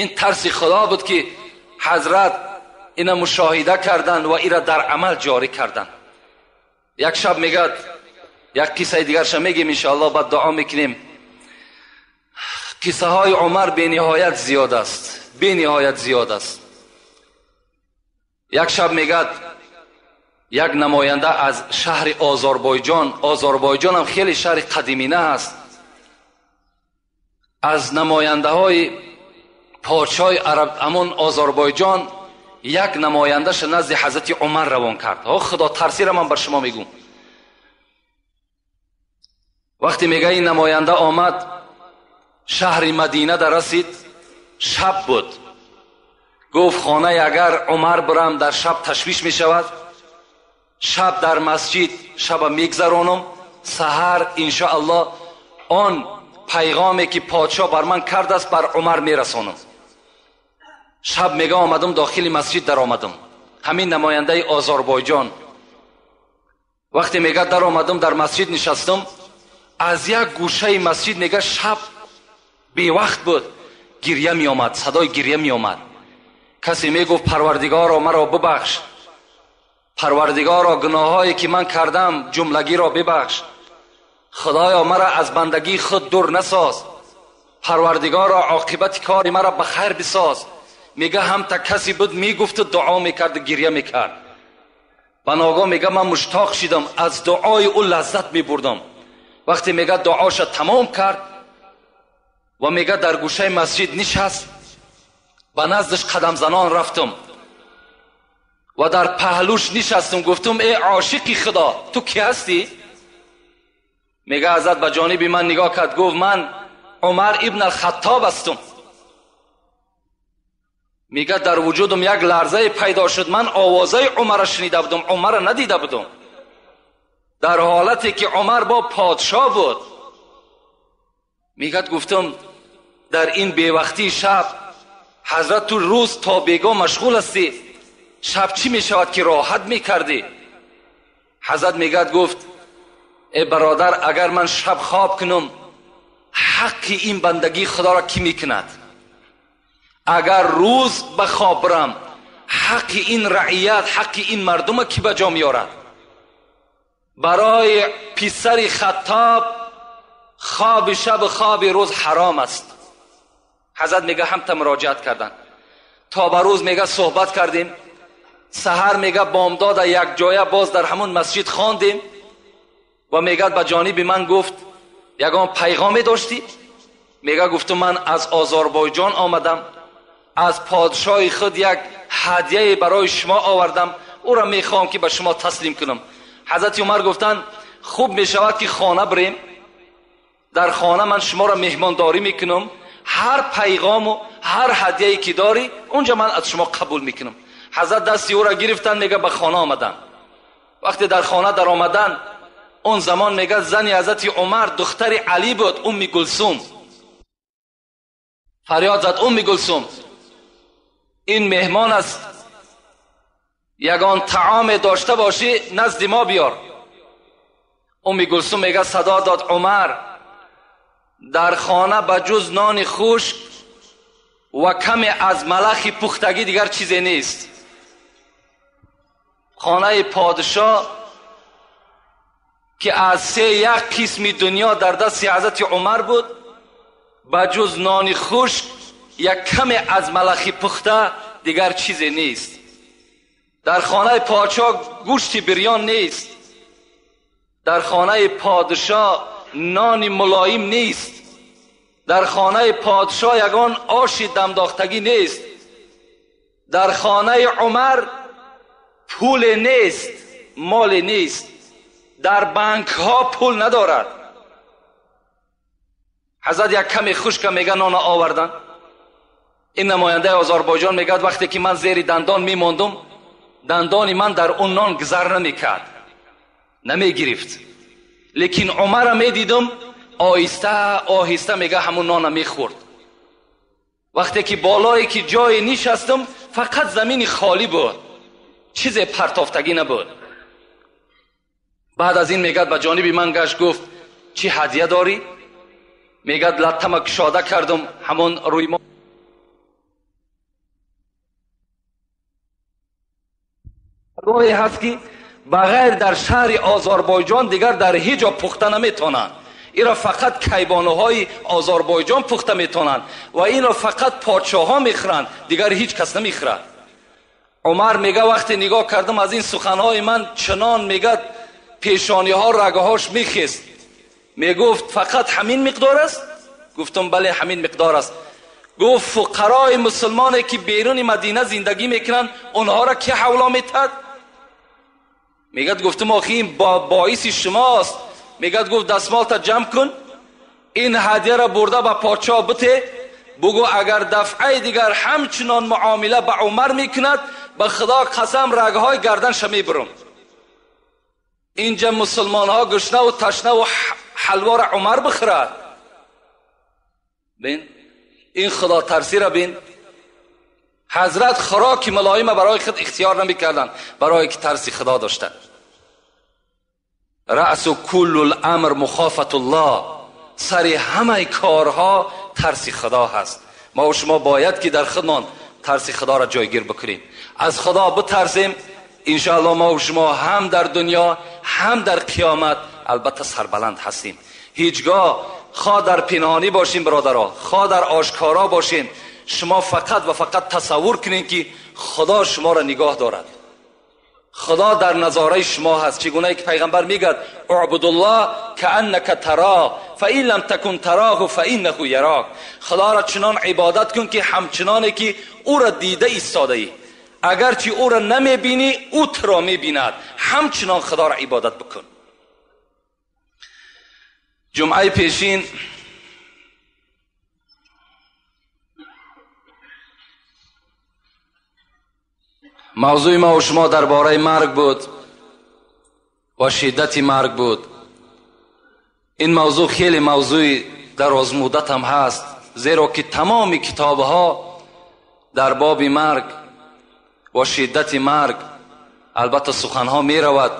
ин тарси Худо буд, ки ҳазрат ина мушоҳида карданд ва ира дар амал ҷорӣ карданд. Як шаб мегӯяд, як қиссаи дигарша мегем иншоаллоҳ, баъд дуо мекунем. Қиссаҳои Умар бениҳоят зиёд аст, бениҳоят зиёд аст. Як шаб мегӯяд, як намоянда аз шаҳри Озарбойҷон, Озарбойҷон ҳам хеле шаҳри қадимина аст, аз намояндаҳои подшоҳи араб ҳамон Озарбойҷон як намояндаша назди ҳазрати Умар равон кард. Худо тарсира ман бар шумо мегӯм. Вақте мега ин намоянда омад, шаҳри Мадина дар расид, шаб буд. Гуфт хонаи агар Умар бирам дар шаб ташвиш мешавад, шаб дар масҷид шаба мегзаронам, саҳар иншоаллоҳ он пайғоме ки подшоҳ бар ман кардааст бар Умар мерасонам. Шаб мега омадам, дохили масҷид даромадам. Ҳамин намояндаи Озарбойҷон вақте мега даромадам, дар масҷид нишастам, аз як гӯшаи масҷид мега шаб бевақт буд, гирья меомад, садои гирья меомад. Касе мегуфт Парвардигоро маро бибахш, Парвардигоро гуноҳҳое ки ман кардам ҷумлагиро бибахш, Худоё маро аз бандагии худ дур насоз, Парвардигоро оқибати кори маро ба хайр бисоз. Мега ҳамта касе буд мегуфту дуо мекарду гирья мекард. Ба ногоҳ мега ман муштоқ шидам, аз дуои ӯ лаззат мебурдам. Вақте мега дуоша тамом кард ва мега дар гӯшаи масҷид нишаст, ба наздаш қадамзанон рафтам ва дар паҳлӯш нишастам, гуфтам э ошиқи Худо, ту кӣ ҳастӣ? Мега ҳазрат ба ҷониби ман нигоҳ кард, гуфт ман Умар ибн ал-Хаттоб ҳастам. Мега дар вуҷудам як ларзае пайдо шуд, ман овозаи Умарро шунида будам, Умарро надида будам. Дар ҳолате ки Умар бо подшоҳ буд. Мегӯяд гуфтам дар ин бевақтии шаб ҳазрат ту рӯз то бегоҳ машғул ҳастӣ, шаб чӣ мешавад ки роҳат мекардӣ? Ҳазрат мегӯяд гуфт э бародар, агар ман шаб хоб кунам ҳаққи ин бандагии Худоро кӣ мекунад? Агар рӯз ба хоб бирам ҳаққи ин раият, ҳаққи ин мардума кӣ ба ҷо меорад? Барои писари Хаттоб хоби шаб хоби рӯз ҳаром аст. Ҳазрат мега ҳамта муроҷиат карданд. То ба рӯз мега суҳбат кардем, саҳар мега бомдода як ҷоя боз дар ҳамон масҷид хондем ва мегӯяд ба ҷониби ман гуфт ягон пайғоме доштӣ? Мега гуфту ман аз Озарбойҷон омадам, аз подшоҳи худ як ҳадияе барои шумо овардам, ӯро мехоҳам ки ба шумо таслим кунам. Ҳазрати Умар гуфтанд хуб мешавад ки хона бирем, дар хона ман шуморо меҳмондорӣ мекунам, ҳар пайғому ҳар ҳадияе ки дорӣ унҷа ман аз шумо қабул мекунам. Ҳазрат дасти ӯро гирифтанд, мега ба хона омаданд. Вақте дар хона даромаданд, он замон мега зани ҳазрати Умар духтари Алӣ буд, Умми Гулсум. Фарёд зад Умми Гулсум, ин меҳмон аст, ягон таоме дошта бошӣ назди мо биёр. Умми Гулсум мега садо дод Умар, дар хона ба ҷуз нони хушк ва каме аз малахи пухтагӣ дигар чизе нест. Хонаи подшоҳ ки аз 3 қисми дунё дар дасти ҳазрати Умар буд, ба ҷуз нони хушк як каме аз малахи пухта дигар чизе нест. Дар хонаи подшоҳ гӯшти бирён нест, дар хонаи подшоҳ нони мулоим нест, дар хонаи подшоҳ ягон оши дамдохтагӣ нест, дар хонаи Умар пуле нест, моле нест, дар банкҳо пул надорад. Ҳазрат як каме хушка мега нона овардан. Ин намояндаи Озарбойҷон мегӯяд вақте ки ман зери дандон мемондум, Дандони ман дар он нон гузар намекард, намегирифт. Лекин Умарро медидам, оҳиста оҳиста мега ҳамун нона мехӯрд. Вақте ки болое ки ҷое нишастам, фақат замини холӣ буд, чизе партофтагӣ набуд. Баъд аз ин мегӯяд ба ҷониби ман гашт, гуфт чӣ ҳадия дорӣ? Мегӯяд латтама кушода кардам, ҳамон рӯи мо гоҳе ҳаст ки ба ғайр дар шаҳри Озарбойҷон дигар дар ҳеҷ ҷо пухта наметавонанд. Инро фақат кайбонуҳои Озарбойҷон пухта метавонанд ва инро фақат подшоҳҳо мехӯранд, дигар ҳеҷ кас намехӯрад. Умар мега вақте нигоҳ кардам аз ин суханҳои ман чунон мегӯяд пешониҳо рагҳош мехест. Мегуфт фақат ҳамин миқдор аст? Гуфтам бале, ҳамин миқдор аст. Гуфт фуқарои мусулмоне ки беруни Мадина зиндагӣ мекунанд, онҳоро ки ҳавло метад? Мегӯяд гуфтам охи ин боиси шумост. Мегӯяд гуфт дастмолта ҷамъ кун, ин ҳадияро бурда ба подшоҳ бите, бугӯ агар дафъаи дигар ҳамчунон муомила ба Умар мекунад, ба Худо қасам рагҳои гарданша мебурам. Инҷа мусулмонҳо гушнаву ташнаву ҳалвора Умар бихӯрад. Бин ин худотарсиро бин. Ҳазрат хӯроки мулоима барои худ ихтиёр намекарданд, барое ки тарси Худо доштанд. Раъсу куллу ламр мухофатуллоҳ, сари ҳамаи корҳо тарси Худо ҳаст. Мо шумо бояд ки дар худмон тарси Худоро ҷойгир бикунем, аз Худо битарсем. Иншоаллоҳ мо шумо ҳам дар дунё ҳам дар қиёмат албатта сарбаланд ҳастем. Ҳеҷгоҳ хоҳ дар пинҳонӣ бошем бародаро, хоҳ дар ошкоро бошем, шумо фақат ва фақат тасаввур кунед ки Худо шуморо нигоҳ дорад. Худо дар назораи шумо ҳаст. Чӣ гунае ки пайғамбар мегӯяд اعبدالله كأنك تراه فإن لم تكن تراه فإنه يراك. Худоро чунон ибодат кун ки ҳамчуноне ки ӯро дида истодаӣ, агарчи ӯро намебинӣ, ӯ туро мебинад. Ҳамчунон Худоро ибодат бикун. Ҷумъаи пешин мавзӯи мо ва шумо дар бораи марг буд ва шиддати марг буд. Ин мавзӯъ хеле мавзӯи дарозмуддат ҳам ҳаст, зеро ки тамоми китобҳо дар боби марг ва шиддати марг албатта суханҳо меравад.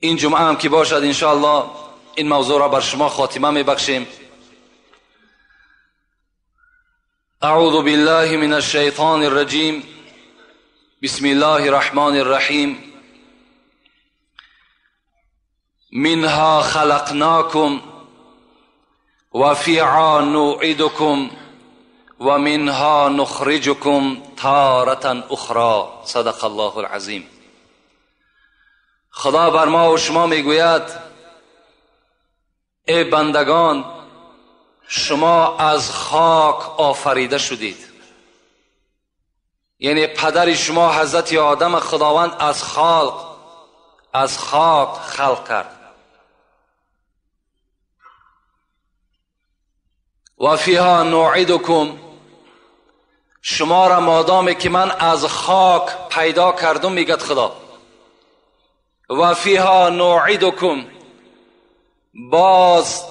Ин ҷумъа ҳам ки бошад иншоаллоҳ ин мавзӯъро бар шумо хотима мебахшем. أعوذ بالله من الشيطان الرجيم. بسم الله الرحمن الرحيم. منها خلقناكم وفيها نعيدكم ومنها نخرجكم تارة أخرى. صدق الله العظيم. خدا بر ما و شما میگوید ای بندگان، شما از خاک آفریده شدید. یعنی پدر شما حضرت آدم خداوند از خلق، از خاک خلق کرد. و فیها نعیدکم، شما را مادامی که من از خاک پیدا کردم میگد خدا، و فیها نعیدکم، باز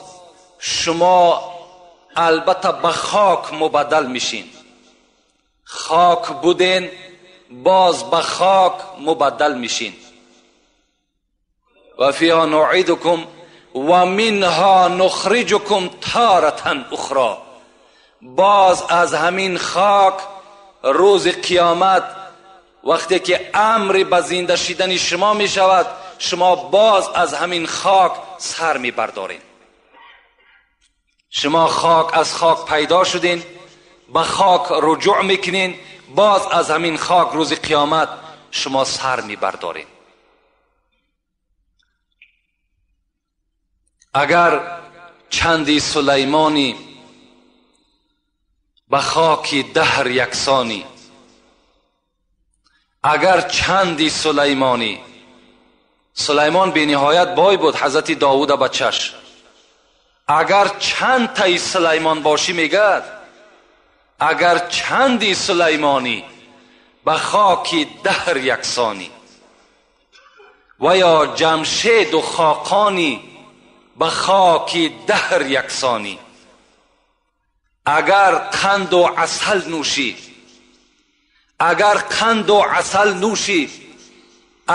شما البته به خاک مبدل میشین. خاک بودین باز به خاک مبدل میشین. و فیها نعیدکم و منها نخرجکم تارة اخرى، باز از همین خاک روز قیامت وقتی که امر به زنده شدن شما میشود، شما باز از همین خاک سر میبردارین. شما خاک از خاک پیدا شدین، به خاک رجوع میکنین، باز از همین خاک روز قیامت شما سر میبردارین. اگر چندی سلیمانی به خاک دهر یکسانی، اگر چندی سلیمانی، سلیمان بی نهایت بای بود، حضرت داوود بچش، اگر چند تای سلیمان باشی میگد Агар чанди Сулаймонӣ, ба хоки даҳр яксонӣ. Ва ё Ҷамшеду Хоқонӣ, ба хоки даҳр яксонӣ. Агар қанду асал нӯшӣ, агар қанду асал нӯшӣ,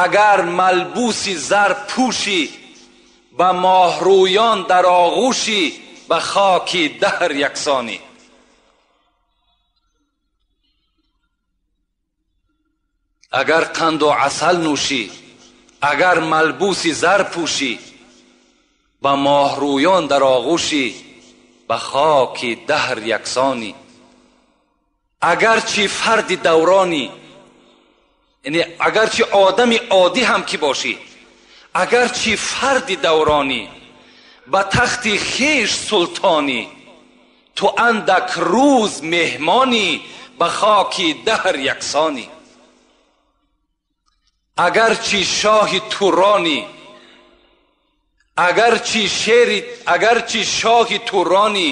агар малбуси зар пӯшӣ, ба моҳрӯён дар оғӯшӣ, ба хоки даҳр яксонӣ. Агар қанду асал нӯшӣ, агар малбуси зар пӯшӣ, ба моҳрӯён дар оғӯшӣ, ба хоки даҳр яксонӣ. Агарчи фарди давронӣ, яъне агарчи одами оддӣ ҳам ки бошӣ, агарчи фарди давронӣ, ба тахти хеш султонӣ, ту андак рӯз меҳмонӣ, ба хоки даҳр яксонӣ. Агарчи шоҳи Туронӣ, агарчи шоҳи Туронӣ,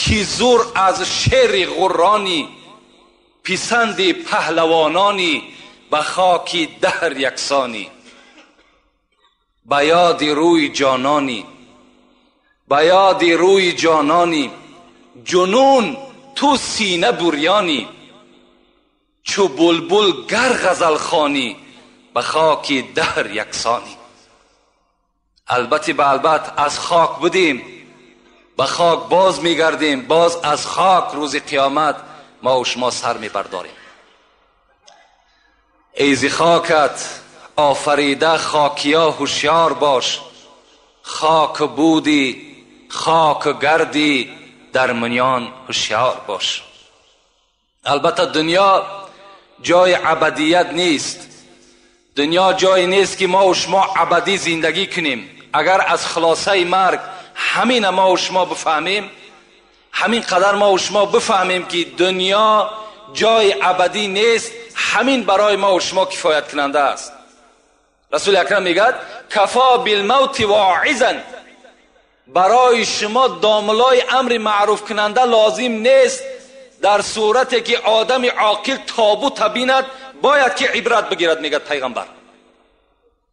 ки зур аз шери ғурронӣ, писанди паҳлавононӣ, ба хоки даҳр яксонӣ. Ба ёди рӯи ҷононӣ, ба ёди рӯи ҷононӣ, ҷунун ту сина бурёнӣ, чу булбул гар ғазал хонӣ, ба хоки даҳр яксонӣ. Албатта ба албат аз хок будем, ба хок боз мегардем, боз аз хок рӯзи қиёмат мо ва шумо сар мебардорем. Эй зи хокат офарида хокия ҳушёр бош, хок будӣ хок гардӣ дар миён ҳушёр бош. Албатта дунё ҷои абадият нест, дунё ҷое нест ки мо ва шумо абадӣ зиндагӣ кунем. Агар аз хулосаи марг ҳамин мо ва шумо бифаҳмем, ҳамин қадар мо ва шумо бифаҳмем ки дунё ҷои абадӣ нест, ҳамин барои мо ва шумо кифоят кунанда аст. Расули акрам мегӯяд кафо билмавти воизан, барои шумо домлои амри маъруф кунанда лозим нест. Дар сурате ки одами оқил тобута бинад бояд ки ибрат бигирад, мегӯяд пайғамбар.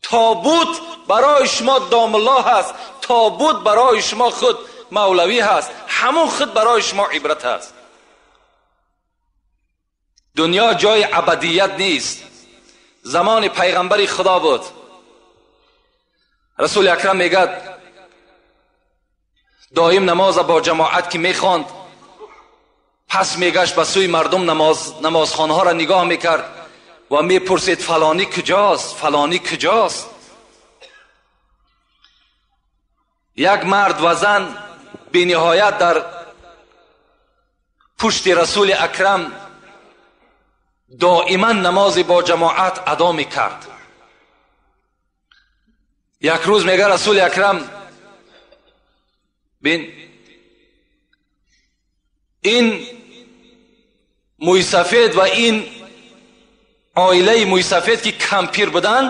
Тобут барои шумо домло ҳаст, тобут барои шумо худ мавлавӣ ҳаст, ҳамон худ барои шумо ибрат ҳаст. Дунё ҷои абадият нест. Замони пайғамбари Худо буд. Расули акрам мегӯяд доим намоза бо ҷамоат ки мехонд, пас мегашт ба сӯи мардум, намозхонаҳоро нигоҳ мекард ва мепурсид фалонӣ куҷост, фалонӣ куҷост. Як мард ва зан бениҳоят дар пушти Расули акрам доиман намози бо ҷамоат адо мекард. Як рӯз мега Расули акрам бин, ин мӯйсафед ва ин оилаи мӯйсафед ки кампир буданд,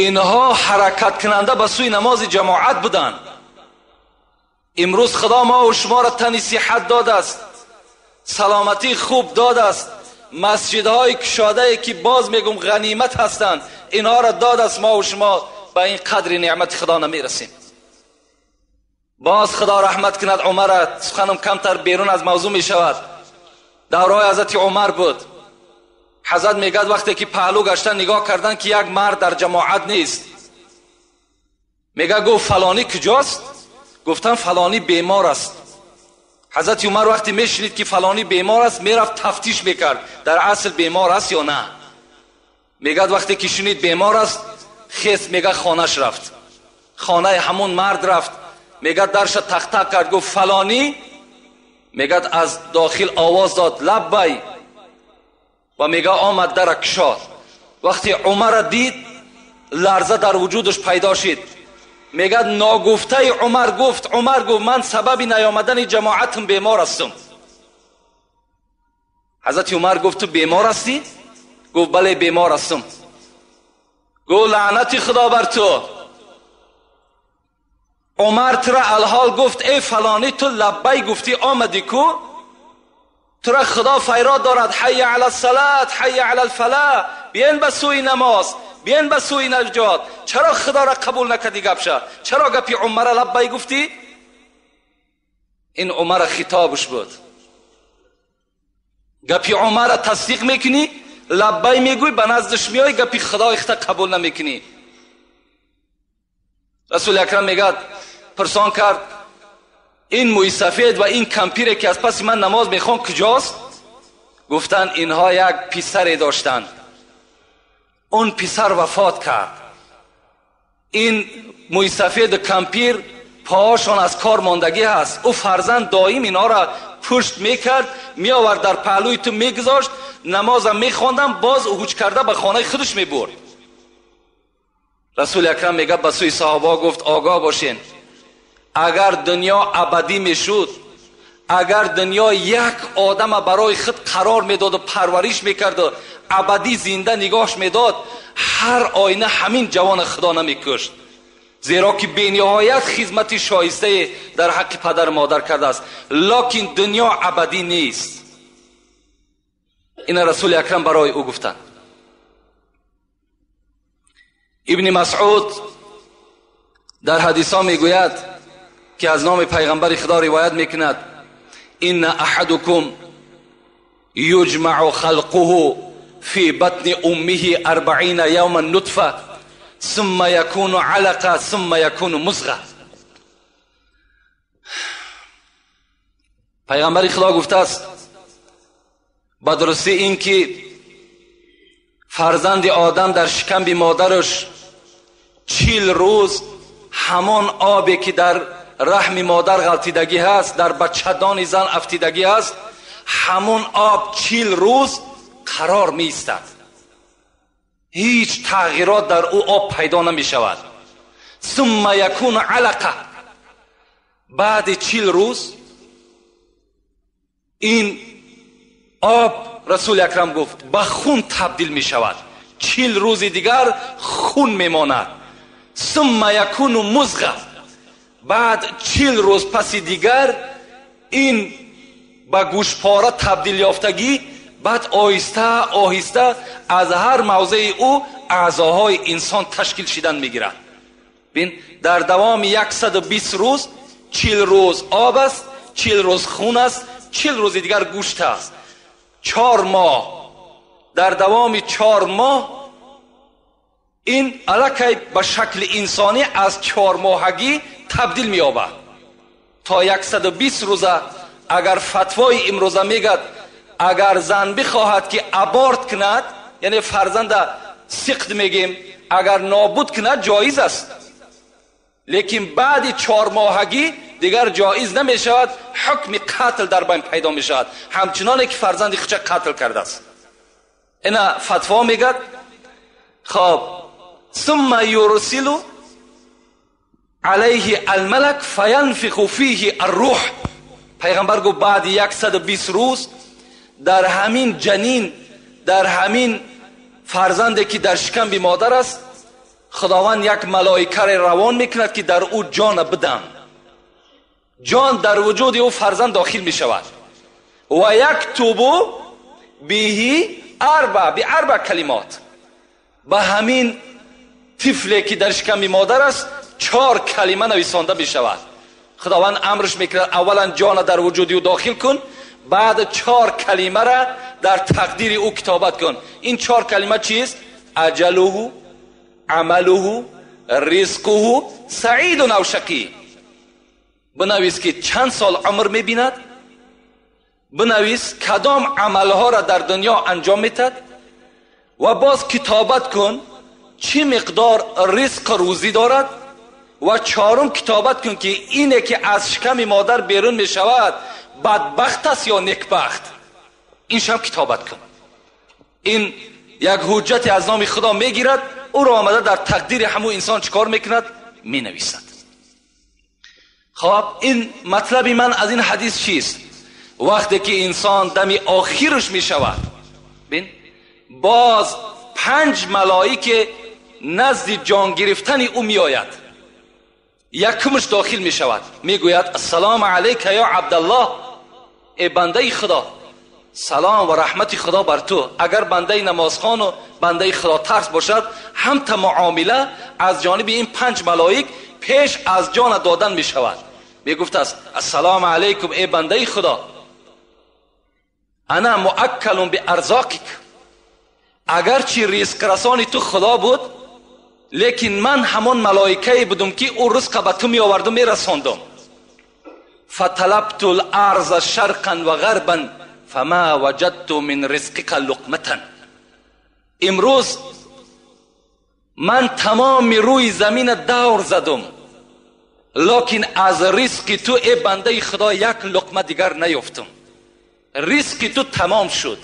инҳо ҳаракаткунанда ба сӯи намози ҷамоат буданд. Имрӯз Худо мо ва шуморо тани сиҳат додааст, саломатии хуб додааст, масҷидҳои кушодае ки боз мегум ғанимат ҳастанд, инҳоро додааст. Мо ва шумо ба ин қадри неъмати Худо намерасем. Боз Худо раҳмат кунад Умара, суханам камтар берун аз мавзӯъ мешавад. Давраи ҳазрати Умар буд. Ҳазрат мегӯяд вақте ки паҳлӯ гаштан нигоҳ кардан ки як мард дар ҷамоат нест, мегӯяд гуфт фалонӣ куҷост? Гуфтан фалонӣ бемор аст. Ҳазрати Умар вақте мешунид ки фалонӣ бемор аст, мерафт тафтиш мекард дар асл бемор аст ё на. Мегӯяд вақте ки шунид бемор аст, хес мегӯяд хонаш рафт, хонаи ҳамон мард рафт. Мегӯяд дарша тахта кард, гуфт фалонӣ. Мегӯяд аз дохил овоз дод лаббай, ва мегӯяд омад дара кушод. Вақте Умарро дид, ларза дар вуҷудаш пайдо шид. Мегӯяд ногуфтаи Умар гуфт, Умар гуфт ман сабаби наёмадани ҷамоатам бемор ҳастам. Ҳазрати Умар гуфт ту бемор ҳастӣ? Гуфт бале бемор ҳастам. Гуфт лаънати Худо бар ту, Умар тура алҳол гуфт: эй фалонӣ, ту лаббай гуфтӣ, омадӣ ку, тура Худо файрод дорад: ҳайя ала салат, ҳайя ала фалаҳ, биен ба сӯи намоз, биен ба сӯи наҷот. Чаро Худоро қабул накардӣ гапша? Чаро гапи Умара лаббай гуфтӣ? Ин Умара хитобаш буд. Гапи Умара тасдиқ мекунӣ, лаббай мегӯй, ба наздаш меоӣ, гапи Худои худта қабул намекунӣ. Расули Акрам мегӯяд, пурсон кард: ин мӯйсафед ва ин кампире ки аз паси ман намоз мехон куҷост? Гуфтанд, инҳо як писаре доштанд, он писар вафот кард. Ин мӯйсафеду кампир поҳошон аз кор мондагӣ ҳаст. Ӯ фарзанд доим инҳоро пушт мекард, меовард, дар паҳлӯи ту мегузошт, намозам мехондам, боз ҳуҷ карда ба хонаи худаш мебурд. Расули Акрам мегӯяд, ба сӯи саҳобаҳо гуфт: огоҳ бошен, агар дунё абадӣ мешуд, агар дунё як одама барои худ қарор медоду парвариш мекарду абадӣ зинда нигоҳш медод, ҳар оина ҳамин ҷавона Худо намекушт, зеро ки бениҳоят хизмати шоистае дар ҳаққи падару модар кардааст. Локин дунё абадӣ нест. Ина Расули Акрам барои ӯ гуфтанд. Ибни Масъуд дар ҳадисҳо мегӯяд ки аз номи пайғамбари Худо ривоят мекунад: инна аҳадукум юҷмаъу халқуҳу фи батни уммиҳи арбаина явман нутфа сумма якуну алақа сумма якуну музға. Пайғамбари Худо гуфтааст, ба дурустӣ ин ки фарзанди одам дар шикамби модараш 40 рӯз ҳамон обе ки дар раҳми модар ғалтидагӣ ҳаст, дар бачадони зан афтидагӣ ҳаст, ҳамон об 40 рӯз қарор меистад. Ҳеҷ тағйирот дар ӯ об пайдо намешавад. Сумма якуну алақа. Баъди 40 рӯз ин об, Расули Акрам гуфт, ба хун табдил мешавад. 40 рӯзи дигар хун мемонад. Сумма якуну музға. Баъд 40 рӯз паси дигар ин ба гӯшпора табдил ёфтагӣ, баъд оҳиста оҳиста аз ҳар мавзеи ӯ аъзоҳои инсон ташкил шидан мегирад. Бин, дар давоми 120 рӯз 40 рӯз об аст, 40 рӯз хун аст, 40 рӯзи дигар гӯшт аст. 4 моҳ. Дар давоми 4 моҳ ин аллакай ба шакли инсонӣ аз 4 моҳагӣ табдил меёбад. То 120 рӯза агар фатвои имрӯза мегӯяд, агар зан бихоҳад ки аборт кунад, яъне фарзанда сиқд мегем, агар нобуд кунад ҷоиз аст, лекин баъди 4 моҳагӣ дигар ҷоиз намешавад, ҳукми қатл дар байн пайдо мешавад, ҳамчуноне ки фарзанди худша қатл кардааст. Ина фатво мегӯяд. Хоб, сумма юрсилу алайҳи алмалак фаянфиху фиҳи аррӯҳ. Пайғамбар гуфт, баъди 120 рӯз дар ҳамин ҷанин, дар ҳамин фарзанде ки дар шикамби модар аст, Худованд як малоикаре равон мекунад ки дар ӯ ҷона бидам. Ҷон дар вуҷуди ӯ фарзанд дохил мешавад. Ва яктубу биҳи арба биарба калимот. Ба ҳамин тифле ки дар шиками модар аст 4 калима нависонда мешавад. Худованд амрш мекунад, аввалан ҷона дар вуҷуди ӯ дохил кун, баъд 4 калимара дар тақдири ӯ китобат кун. Ин 4 калима чист? Аҷалуҳу, амалуҳу, ризқуҳу, саидун ав шақӣ. Бинавис ки чанд сол умр мебинад, бинавис кадом амалҳоро дар дунё анҷом метад ва боз китобат кун чӣ миқдор ризқ рӯзӣ дорад, ва 4 китобат кун ки ине ки аз шиками модар берун мешавад бадбахт аст ё некбахт. Иншам китобат кун. Ин як ҳуҷҷате аз номи Худо мегирад, ӯро омада дар тақдири ҳамун инсон чӣ кор мекунад? Менависад. Хоб, ин матлаби ман аз ин ҳадис чист? Вақте ки инсон дами охираш мешавад, бин, боз 5 малоике назди ҷон гирифтани ӯ меояд. Якумаш дохил мешавад, мегӯяд: ассалому алайка ё Абдаллоҳ, эй бандаи Худо, салом ва раҳмати Худо бар ту. Агар бандаи намозхону бандаи худотарс бошад, ҳамта муомила аз ҷониби ин панҷ малоик пеш аз ҷона додан мешавад. Мегуфтааст: ассалому алайкум, эй бандаи Худо, ана муаккалун биарзоқик. Агарчи ризқрасони ту Худо буд, лекин ман ҳамон малоикае будум, ки ӯ ризқа ба ту меоварду мерасондум. Фаталабту ларза шарқан ва ғарбан фама ваҷадту мин ризқика луқматан. Имрӯз ман тамоми рӯи замина давр задум, лекин аз ризқи ту, эй бандаи Худо, як луқма дигар наёфтум. Ризқи ту тамом шуд.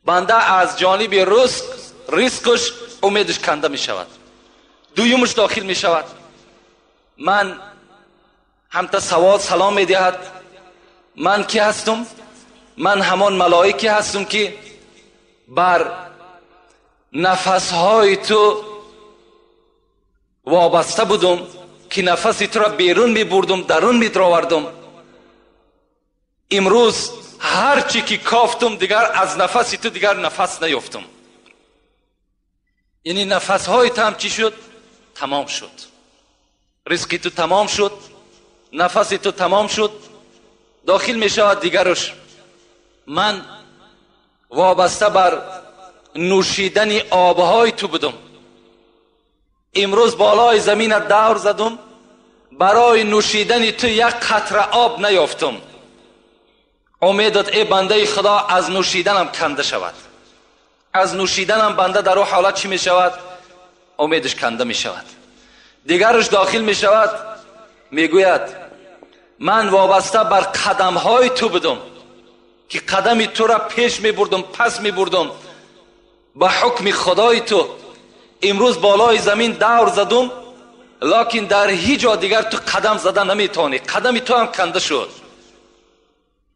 Банда аз ҷониби ризқш умедаш канда мешавад. Дуюмаш дохил мешавад. Ман ҳамта савол салом медиҳад: ман ки ҳастум? Ман ҳамон малоике ҳастум, ки бар нафасҳои ту вобаста будум, ки нафаси туро берун мебурдум, дарун медаровардум. Имрӯз ҳар чӣ ки кофтум, дигар аз нафаси ту дигар нафас наёфтум. Яъне нафасҳои ту ҳам чӣ шуд? Тамом шуд. Ризқи ту тамом шуд, нафаси ту тамом шуд. Дохил мешавад дигараш: ман вобаста бар нӯшидани обҳои ту будум. Имрӯз болои замина давр задум, барои нӯшидани ту як қатра об наёфтум. Умедат, эй бандаи Худо, аз нӯшиданам канда шавад. Аз нӯшиданам банда дар ӯ ҳолат чӣ мешавад? Умедаш канда мешавад. Дигараш дохил мешавад, мегӯяд: ман вобаста бар қадамҳои ту будум, ки қадами тура пеш мебурдум, пас мебурдум ба ҳукми Худои ту. Имрӯз болои замин давр задум, лекин дар ҳеҷ ҷо дигар ту қадам зада наметавонӣ, қадами ту ҳам канда шуд.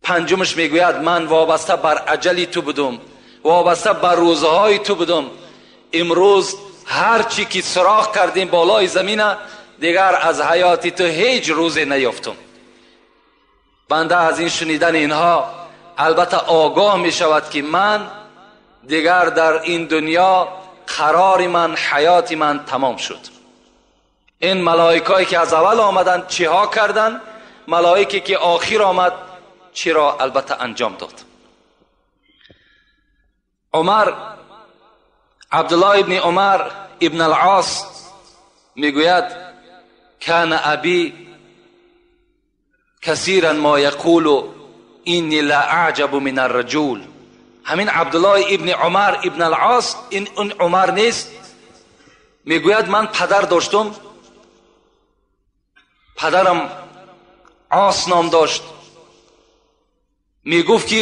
Панҷумаш мегӯяд: ман вобаста бар аҷали ту будум, вобаста бар рӯзҳои ту будум. Имрӯз ҳар чӣ ки суроғ кардем болои замина, дигар аз ҳаёти ту ҳеҷ рӯзе наёфтум. Банда аз ин шунидани инҳо албатта огоҳ мешавад, ки ман дигар дар ин дунё қарори ман, ҳаёти ман тамом шуд. Ин малоикое ки аз аввал омаданд чиҳо карданд, малоике ки охир омад чиро албатта анҷом дод. Умар, Абдуллоҳ ибни Умар ибн ал-Ос мегӯяд: кана аби касиран ма яқулу инни ла аъҷабу мин арраҷул. Ҳамин Абдуллоҳ ибни Умар ибн ал-Ос, ин Умар нест, мегӯяд: ман падар доштум, падарам Ос ном дошт. Мегуфт, ки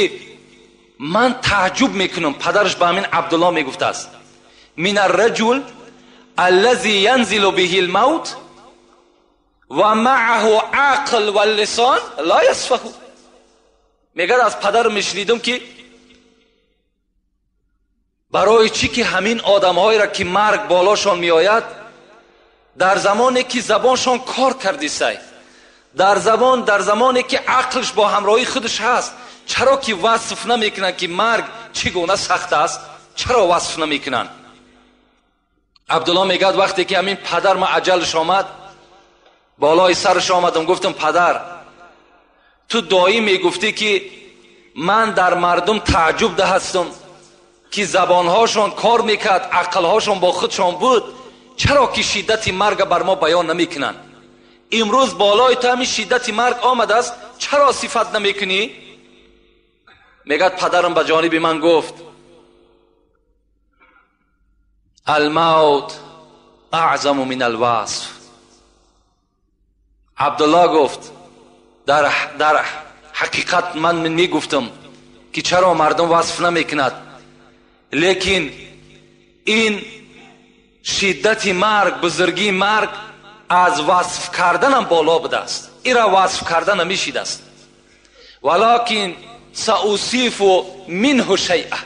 ман тааҷҷуб мекунам. Падараш ба ҳамин Абдуллоҳ мегуфтааст: мин арраҷул аллази янзилу биҳи лмавт ва маъаҳу ақл валлисон ла ясфаҳу. Мегӯяд, аз падарам мешунидам, ки барои чӣ ки ҳамин одамҳоеро ки марг болошон меояд, дар замоне ки забоншон кор кардисай, дар замоне ки ақлш бо ҳамроҳии худаш ҳаст, чаро ки васф намекунанд, ки марг чӣ гуна сахт аст? Чаро васф намекунанд? Абдулло мегӯяд, вақте ки ҳамин падар ма аҷалш омад, болои сараш омадам, гуфтам: падар, ту доим мегуфтӣ, ки ман дар мардум тааҷҷуб ҳастам, ки забонҳошон кор мекард, ақлҳошон бо худшон буд, чаро ки шиддати марга бар мо баён намекунанд? Имрӯз болои ту ҳамин шиддати марг омадааст, чаро сифат намекунӣ? Мегӯяд, падарам ба ҷониби ман гуфт: алмавт аъзаму мин алвасф. Абдуллоҳ гуфт: дар ҳақиқат ман мегуфтам, ки чаро мардум васф намекунад, лекин ин шиддати марг, бузургии марг аз васф карданам боло будааст, инро васф карда намешидааст. Валокин саусифу минҳу шайъа.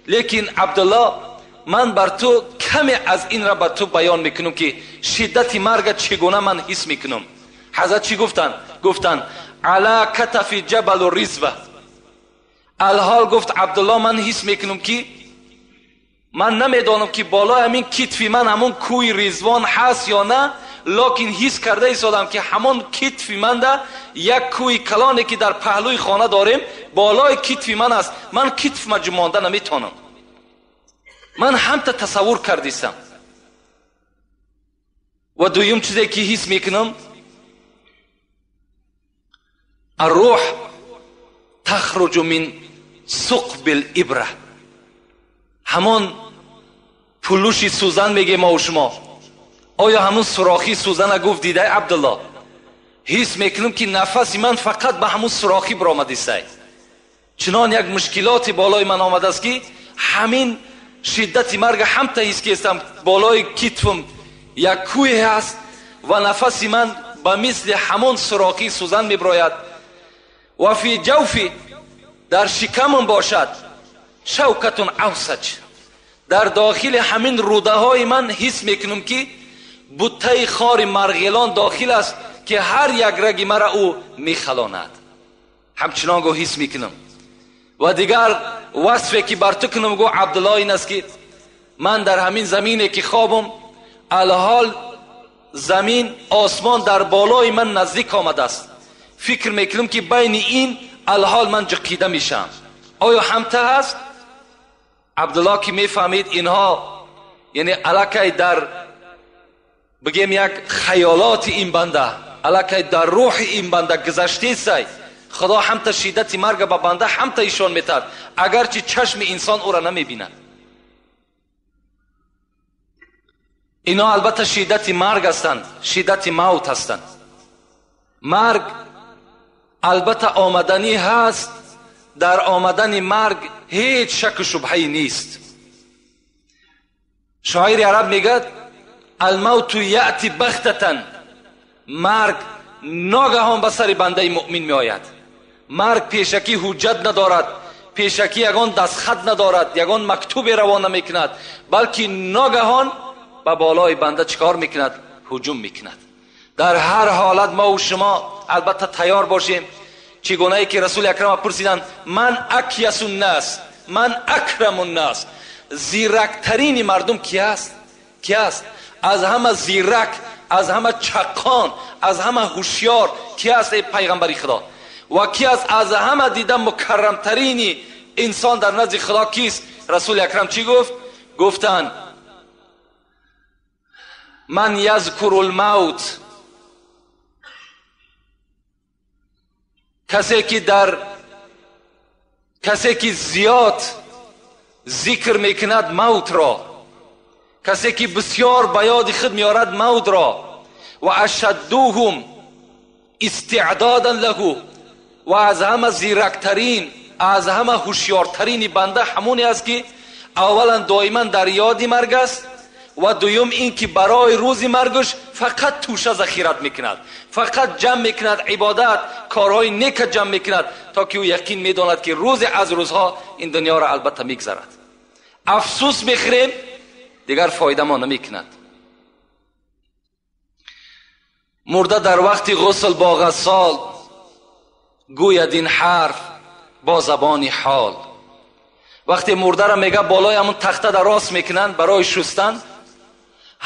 Лекин Абдуллоҳ, Ман бар ту каме аз инра ба ту баён мекунам, ки шиддати марга чӣ гуна ман ҳис мекунам. Ҳазрат чӣ гуфтанд? Гуфтанд ала катафи ҷабалу ризва. Алҳол гуфт Абдулло, ман ҳис мекунам, ки ман намедонам, ки болои ҳамин китфи ман ҳамон кӯи Ризвон ҳаст ё на, локин ҳис карда истодам, ки ҳамон китфи манда як кӯи калоне, ки дар паҳлӯи хона дорем, болои китфи ман аст. Ман китфма ҷумонда наметонам. Ман ҳамта тасаввур кардистам. Ва дуюм чизе, ки ҳис мекунам, аррӯҳ тахруҷу мин суқбил ибра. Ҳамон пулуши сӯзан мегем мо шумо. Оё ҳамон сурохи сӯзана гуфт дидай Абдулло? Ҳис мекунам, ки нафаси ман фақат ба ҳамон сурохӣ баромадистай. Чунон як мушкилоти болои ман омадааст, ки ҳамин шиддати марга ҳамта ҳис кестам. Болои китфам як кӯе ҳаст ва нафаси ман ба мисли ҳамон сурохи сӯзан мебирояд. Ва фи ҷавфи, дар шикамам бошад, шавкатун авсаҷ. Дар дохили ҳамин рӯдаҳои ман ҳис мекунам, ки буттаи хори марғилон дохил аст, ки ҳар як раги мара ӯ мехалонад. Ҳамчунон гӯ ҳис мекунам. Ва дигар васфе, ки бар ту кунам, гӯ Абдулло, ин аст, ки ман дар ҳамин замине, ки хобам, алҳол замин осмон дар болои ман наздик омадааст. Фикр мекунам, ки байни ин алҳол ман ҷиқида мешавам. Оё ҳамта ҳаст? Абдулло ки мефаҳмид, инҳо яъне аллакай дар бигем як хаёлоти ин банда, аллакай дар рӯҳи ин банда гузаштесай. Худо ҳамта шиддати марга ба банда ҳамта ишон метад, агарчи чашми инсон ӯра намебинад. Ино албатта шиддати марг ҳастанд, шиддати мавт ҳастанд. Марг албатта омаданӣ ҳаст. Дар омадани марг ҳеҷ шаку шубҳае нест. Шоири араб мегӯяд: алмавту яъти бахтатан. Марг ногаҳон ба сари бандаи муъмин меояд. Марг пешакӣ ҳуҷҷат надорад, пешакӣ ягон дастхат надорад, ягон мактубе равона мекунад, балки ногаҳон ба болои банда чӣ кор мекунад? Ҳуҷум мекунад. Дар ҳар ҳолат мо шумо албатта тайёр бошем. Чӣ гунае ки Расули Акрам пурсиданд: ман акясу ннас, ман акраму ннас, зирактарини мардум ки аст? Ки аст? Аз ҳама зирак, аз ҳама чаққон, аз ҳама ҳушёр ки аст, эй пайғамбари Худо? Ва ки аст аз ҳама дида мукаррамтарини инсон дар назди Худо кист? Расули Акрам чӣ гуфт? Гуфтанд: ман язкуру лмавт. Касе ки зиёд зикр мекунад мавтро, касе ки бисёр ба ёди худ меорад мавтро, ва ашаддуҳум истеъдодан лаҳу, ва аз ҳама зирактарин, аз ҳама ҳушёртарини банда ҳамоне аст, ки аввалан доиман дар ёди марг аст, ва дуюм ин ки барои рӯзи маргаш фақат тӯша захират мекунад, фақат ҷамъ мекунад ибодат, корҳои нека ҷамъ мекунад, то ки ӯ яқин медонад, ки рӯзе аз рӯзҳо ин дунёро албатта мегзарад. Афсӯс мехӯрем, дигар фоида мо намекунад. Мурда дар вақти ғусл бо ғассол гӯяд ин ҳарф бо забони ҳол. Вақте мурдаро мега болои ҳамон тахта дар рост мекунанд барои шустан,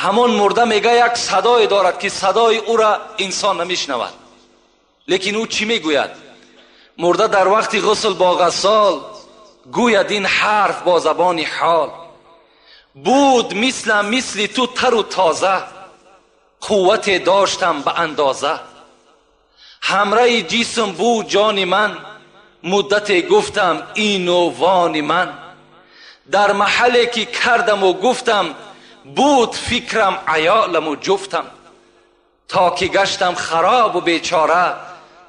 ҳамон мурда мега як садое дорад, ки садои ӯра инсон намешнавад. Лекин ӯ чӣ мегӯяд? Мурда дар вақти ғусл бо ғассол гӯяд ин ҳарф бо забони ҳол. Буд мислам мисли ту тару тоза, қуввате доштам ба андоза. Ҳамраи ҷисм буд ҷони ман, муддате гуфтам ину вони ман. Дар маҳалле ки кардаму гуфтам, буд фикрам аёламу ҷуфтам. То ки гаштам харобу бечора,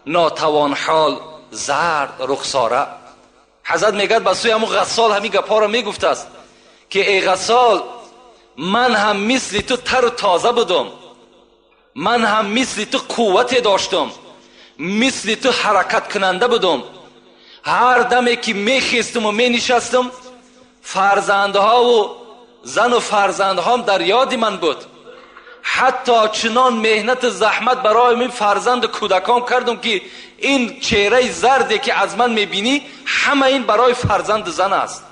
нотавон ҳол зард рухсора. Ҳазрат мегӯяд ба сӯи ҳамун ғассол ҳамин гапҳоро мегуфтааст, ки эй ғассол, ман ҳам мисли ту тару тоза будум, ман ҳам мисли ту қуввате доштум, мисли ту ҳаракаткунанда будум. Ҳар даме ки мехестуму менишастум, фарзандҳову Зану фарзандҳом дар ёди ман буд. Ҳатто чунон меҳнату заҳмат барои мин фарзанду кӯдакон кардам, ки ин чеҳраи зарде ки аз ман мебинӣ, ҳама ин барои фарзанду зан аст.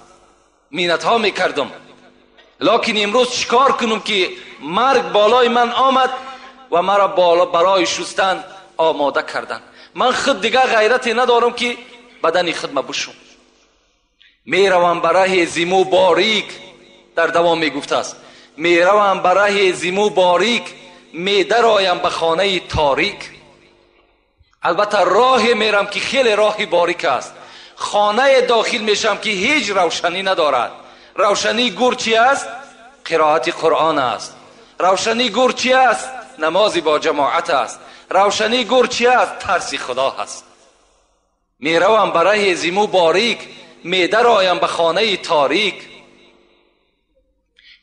Миннатҳо мекардам. Лекин имрӯз чикор кунам ки марг болои ман омад ва маро барои шустан омода карданд. Ман худ дигар ғайрате надорам ки бадани худ мабушам. Меравам ба раҳи зиму борик, дар давом мегуфтааст, меравам ба раҳи зиму борик, медароям ба хонаи торик. Албатта роҳе мерам ки хеле роҳи борик аст. Хонае дохил мешам ки ҳеҷ равшанӣ надорад. Равшании гур чи аст? Қироати Қуръон аст. Равшании гур чи аст? Намози бо ҷамоат аст. Равшании гур чи аст? Тарси Худо ҳаст. Меравам ба раҳи зиму борик, медароям ба хонаи торик.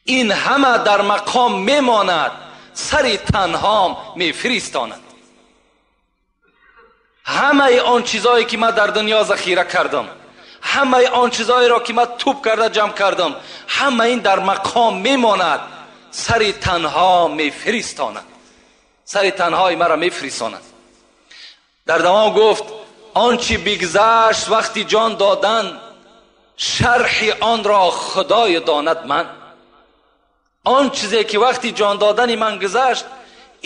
Ин ҳама дар мақом мемонад, сари танҳом мефиристонад. Ҳамаи он чизое ки ман дар дунё захира кардам, ҳамаи он чизоеро ки ман тӯб карда ҷамъ кардам, ҳама ин дар мақом мемонад, сари танҳо мефиристонад. Сари танҳои маро мефиристонад. Дар давом гуфт: он чи бигзашт вақти ҷон додан, шарҳи онро Худои донад ман. Он чизе ки вақти ҷон додани ман гузашт,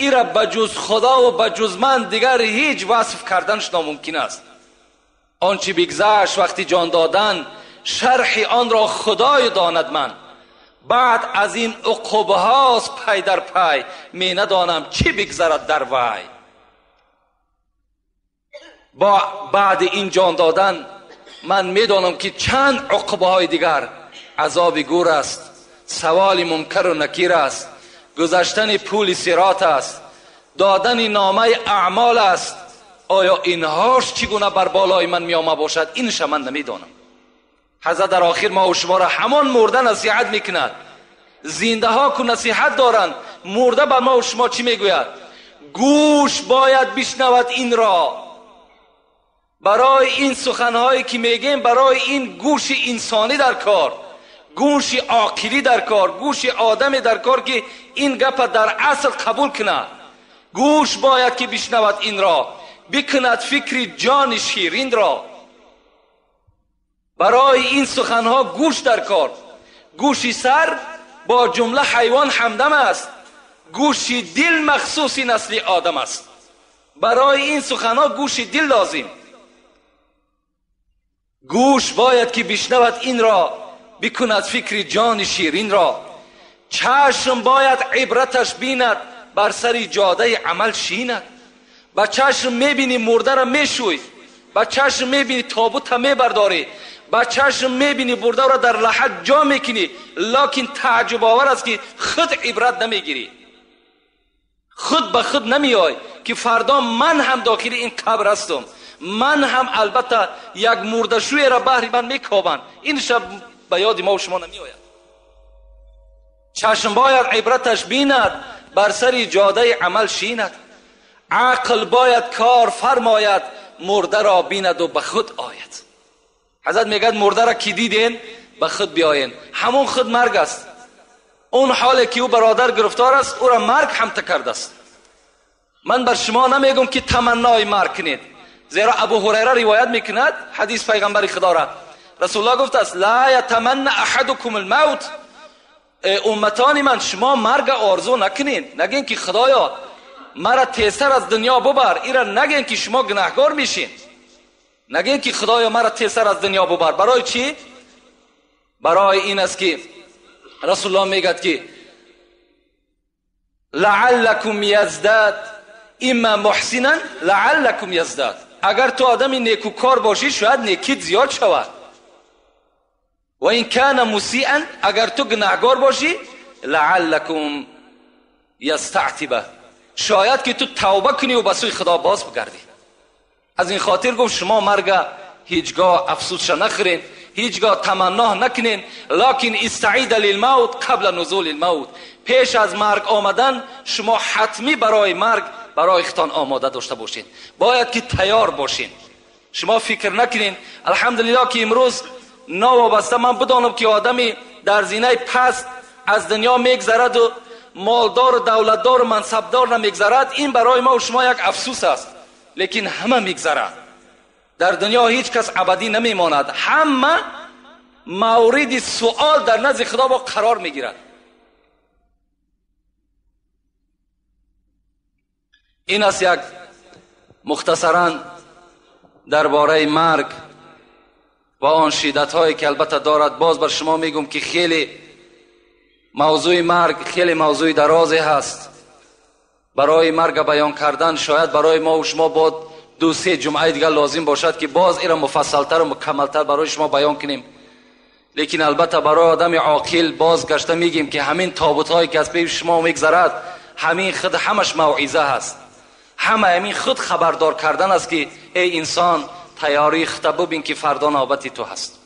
ира ба ҷуз Худо ва ба ҷуз ман дигар ҳеҷ васф карданаш номумкин аст. Он чи бигзашт вақти ҷон додан, шарҳи онро Худои донад ман. Баъд аз ин уқубҳост пай дар пай, менадонам чӣ бигзарад дар вай. Бо баъди ин ҷон додан ман медонам ки чанд уқубҳои дигар азоби гур аст, саволи мункару накир аст, гузаштани пули сирот аст, додани номаи аъмол аст. Оё инҳош чӣ гуна бар болои ман меома бошад, инша ман намедонам. Ҳазрат дар охир ма шуморо ҳамон мурда насиҳат мекунад. Зиндаҳо ку насиҳат доранд, мурда ба ма шумо чӣ мегӯяд? Гӯш бояд бишнавад инро. Барои ин суханҳое ки мегӯем, барои ин гӯши инсонӣ дар кор, гӯши оқилӣ дар кор, гӯши одаме дар кор ки ин гапа дар асл қабул кунад. Гӯш бояд ки бишнавад инро, бикунад фикри ҷони ширинро. Барои ин суханҳо гӯш дар кор. Гӯши сар бо ҷумла ҳайвон ҳамдам аст, гӯши дил махсуси насли одам аст. Барои ин суханҳо гӯши дил лозим. Гӯш бояд ки бишнавад инро, бикунад фикри ҷони ширинро. Чашм бояд ибраташ бинад, бар сари ҷодаи амал шинад. Ба чашм мебинӣ мурдаро мешӯй, ба чашм мебинӣ тобута мебардорӣ, ба чашм мебинӣ бурдаро дар лаҳат ҷо мекунӣ, лекин тааҷҷубовар аст ки худ ибрат намегирӣ, худ ба худ намеой ки фардо ман ҳам дохили ин қабр ҳастам, ман ҳам албатта як мурдашӯеро баҳри ман мекобанд. Ин шаб ба ёди мо шумо намеояд. Чашм бояд ибраташ бинад, бар сари ҷодаи амал шинад. Ақл бояд кор фармояд, мурдаро бинаду ба худ ояд. Ҳазрат мегӯяд мурдаро ки диден, ба худ биёен. Ҳамон худ марг аст. Он ҳоле ки ӯ бародар гирифтор аст, ӯро марг ҳамта кардааст. Ман бар шумо намегӯм ки таманнои марг кунед, зеро Абу Ҳурайра ривоят мекунад ҳадис пайғамбари Худоро. Расулуллоҳ гуфтааст: ла ятаманна аҳадукум алмавт. Умматони ман, шумо марга орзу накунед, нагӯен ки Худоё мара тезтар аз дунё бубар. Ира нагӯен ки шумо гунаҳкор мешин, нагӯен ки Худоё мара тезтар аз дунё бубар. Барои чӣ? Барои ин аст ки Расулуллоҳ мегӯяд ки лааллакум яздад имма муҳсинан лааллакум яздад. Агар ту одами некукор бошӣ, шояд некит зиёд шавад. Ва ин кана мусиан, агар ту гунаҳгор бошӣ, лааллакум ястаътиба, шояд ки ту тавба кунӣ ва ба сӯи Худо боз бигардӣ. Аз ин хотир гуфт шумо марга ҳеҷгоҳ афсусша нахӯред, ҳеҷгоҳ таманно накунед, лакин истаида лилмавт қабла нузули лмавт. Пеш аз марг омадан шумо ҳатмӣ барои марг барои худтон омода дошта бошед. Бояд ки тайёр бошед. Шумо фикр накунед. Алҳамдулиллоҳ ки имрӯз новобаста ман бидонам ки одами дар зинаи паст از دنیا میگذرد و مالدار و دولتدار و منصبدار نمیگذرد، این برای ما و شما یک افسوس است. لیکن همه میگذرد. در دنیا هیچ کس ابدی نمیماند. همه مورد سوال در نزد خدا با قرار میگیرد. این است یک مختصرا درباره مرگ و آن شدت هایی که البته دارد. باز بر شما میگم که خیلی موضوع مرگ خیلی موضوع درازی هست. برای مرگ بیان کردن شاید برای ما و شما با 2-3 جمعه دیگر لازم باشد که باز این را مفصلتر و مکملتر برای شما بیان کنیم. لیکن البته برای آدم عاقل باز گشته میگیم که همین تابوت هایی که از پیش شما میگذرد، همین خود همش موعظه هست. همه همین خود خبردار کردن است که ای انسان، تیاری خود ببین که فردا نوبت تو هست.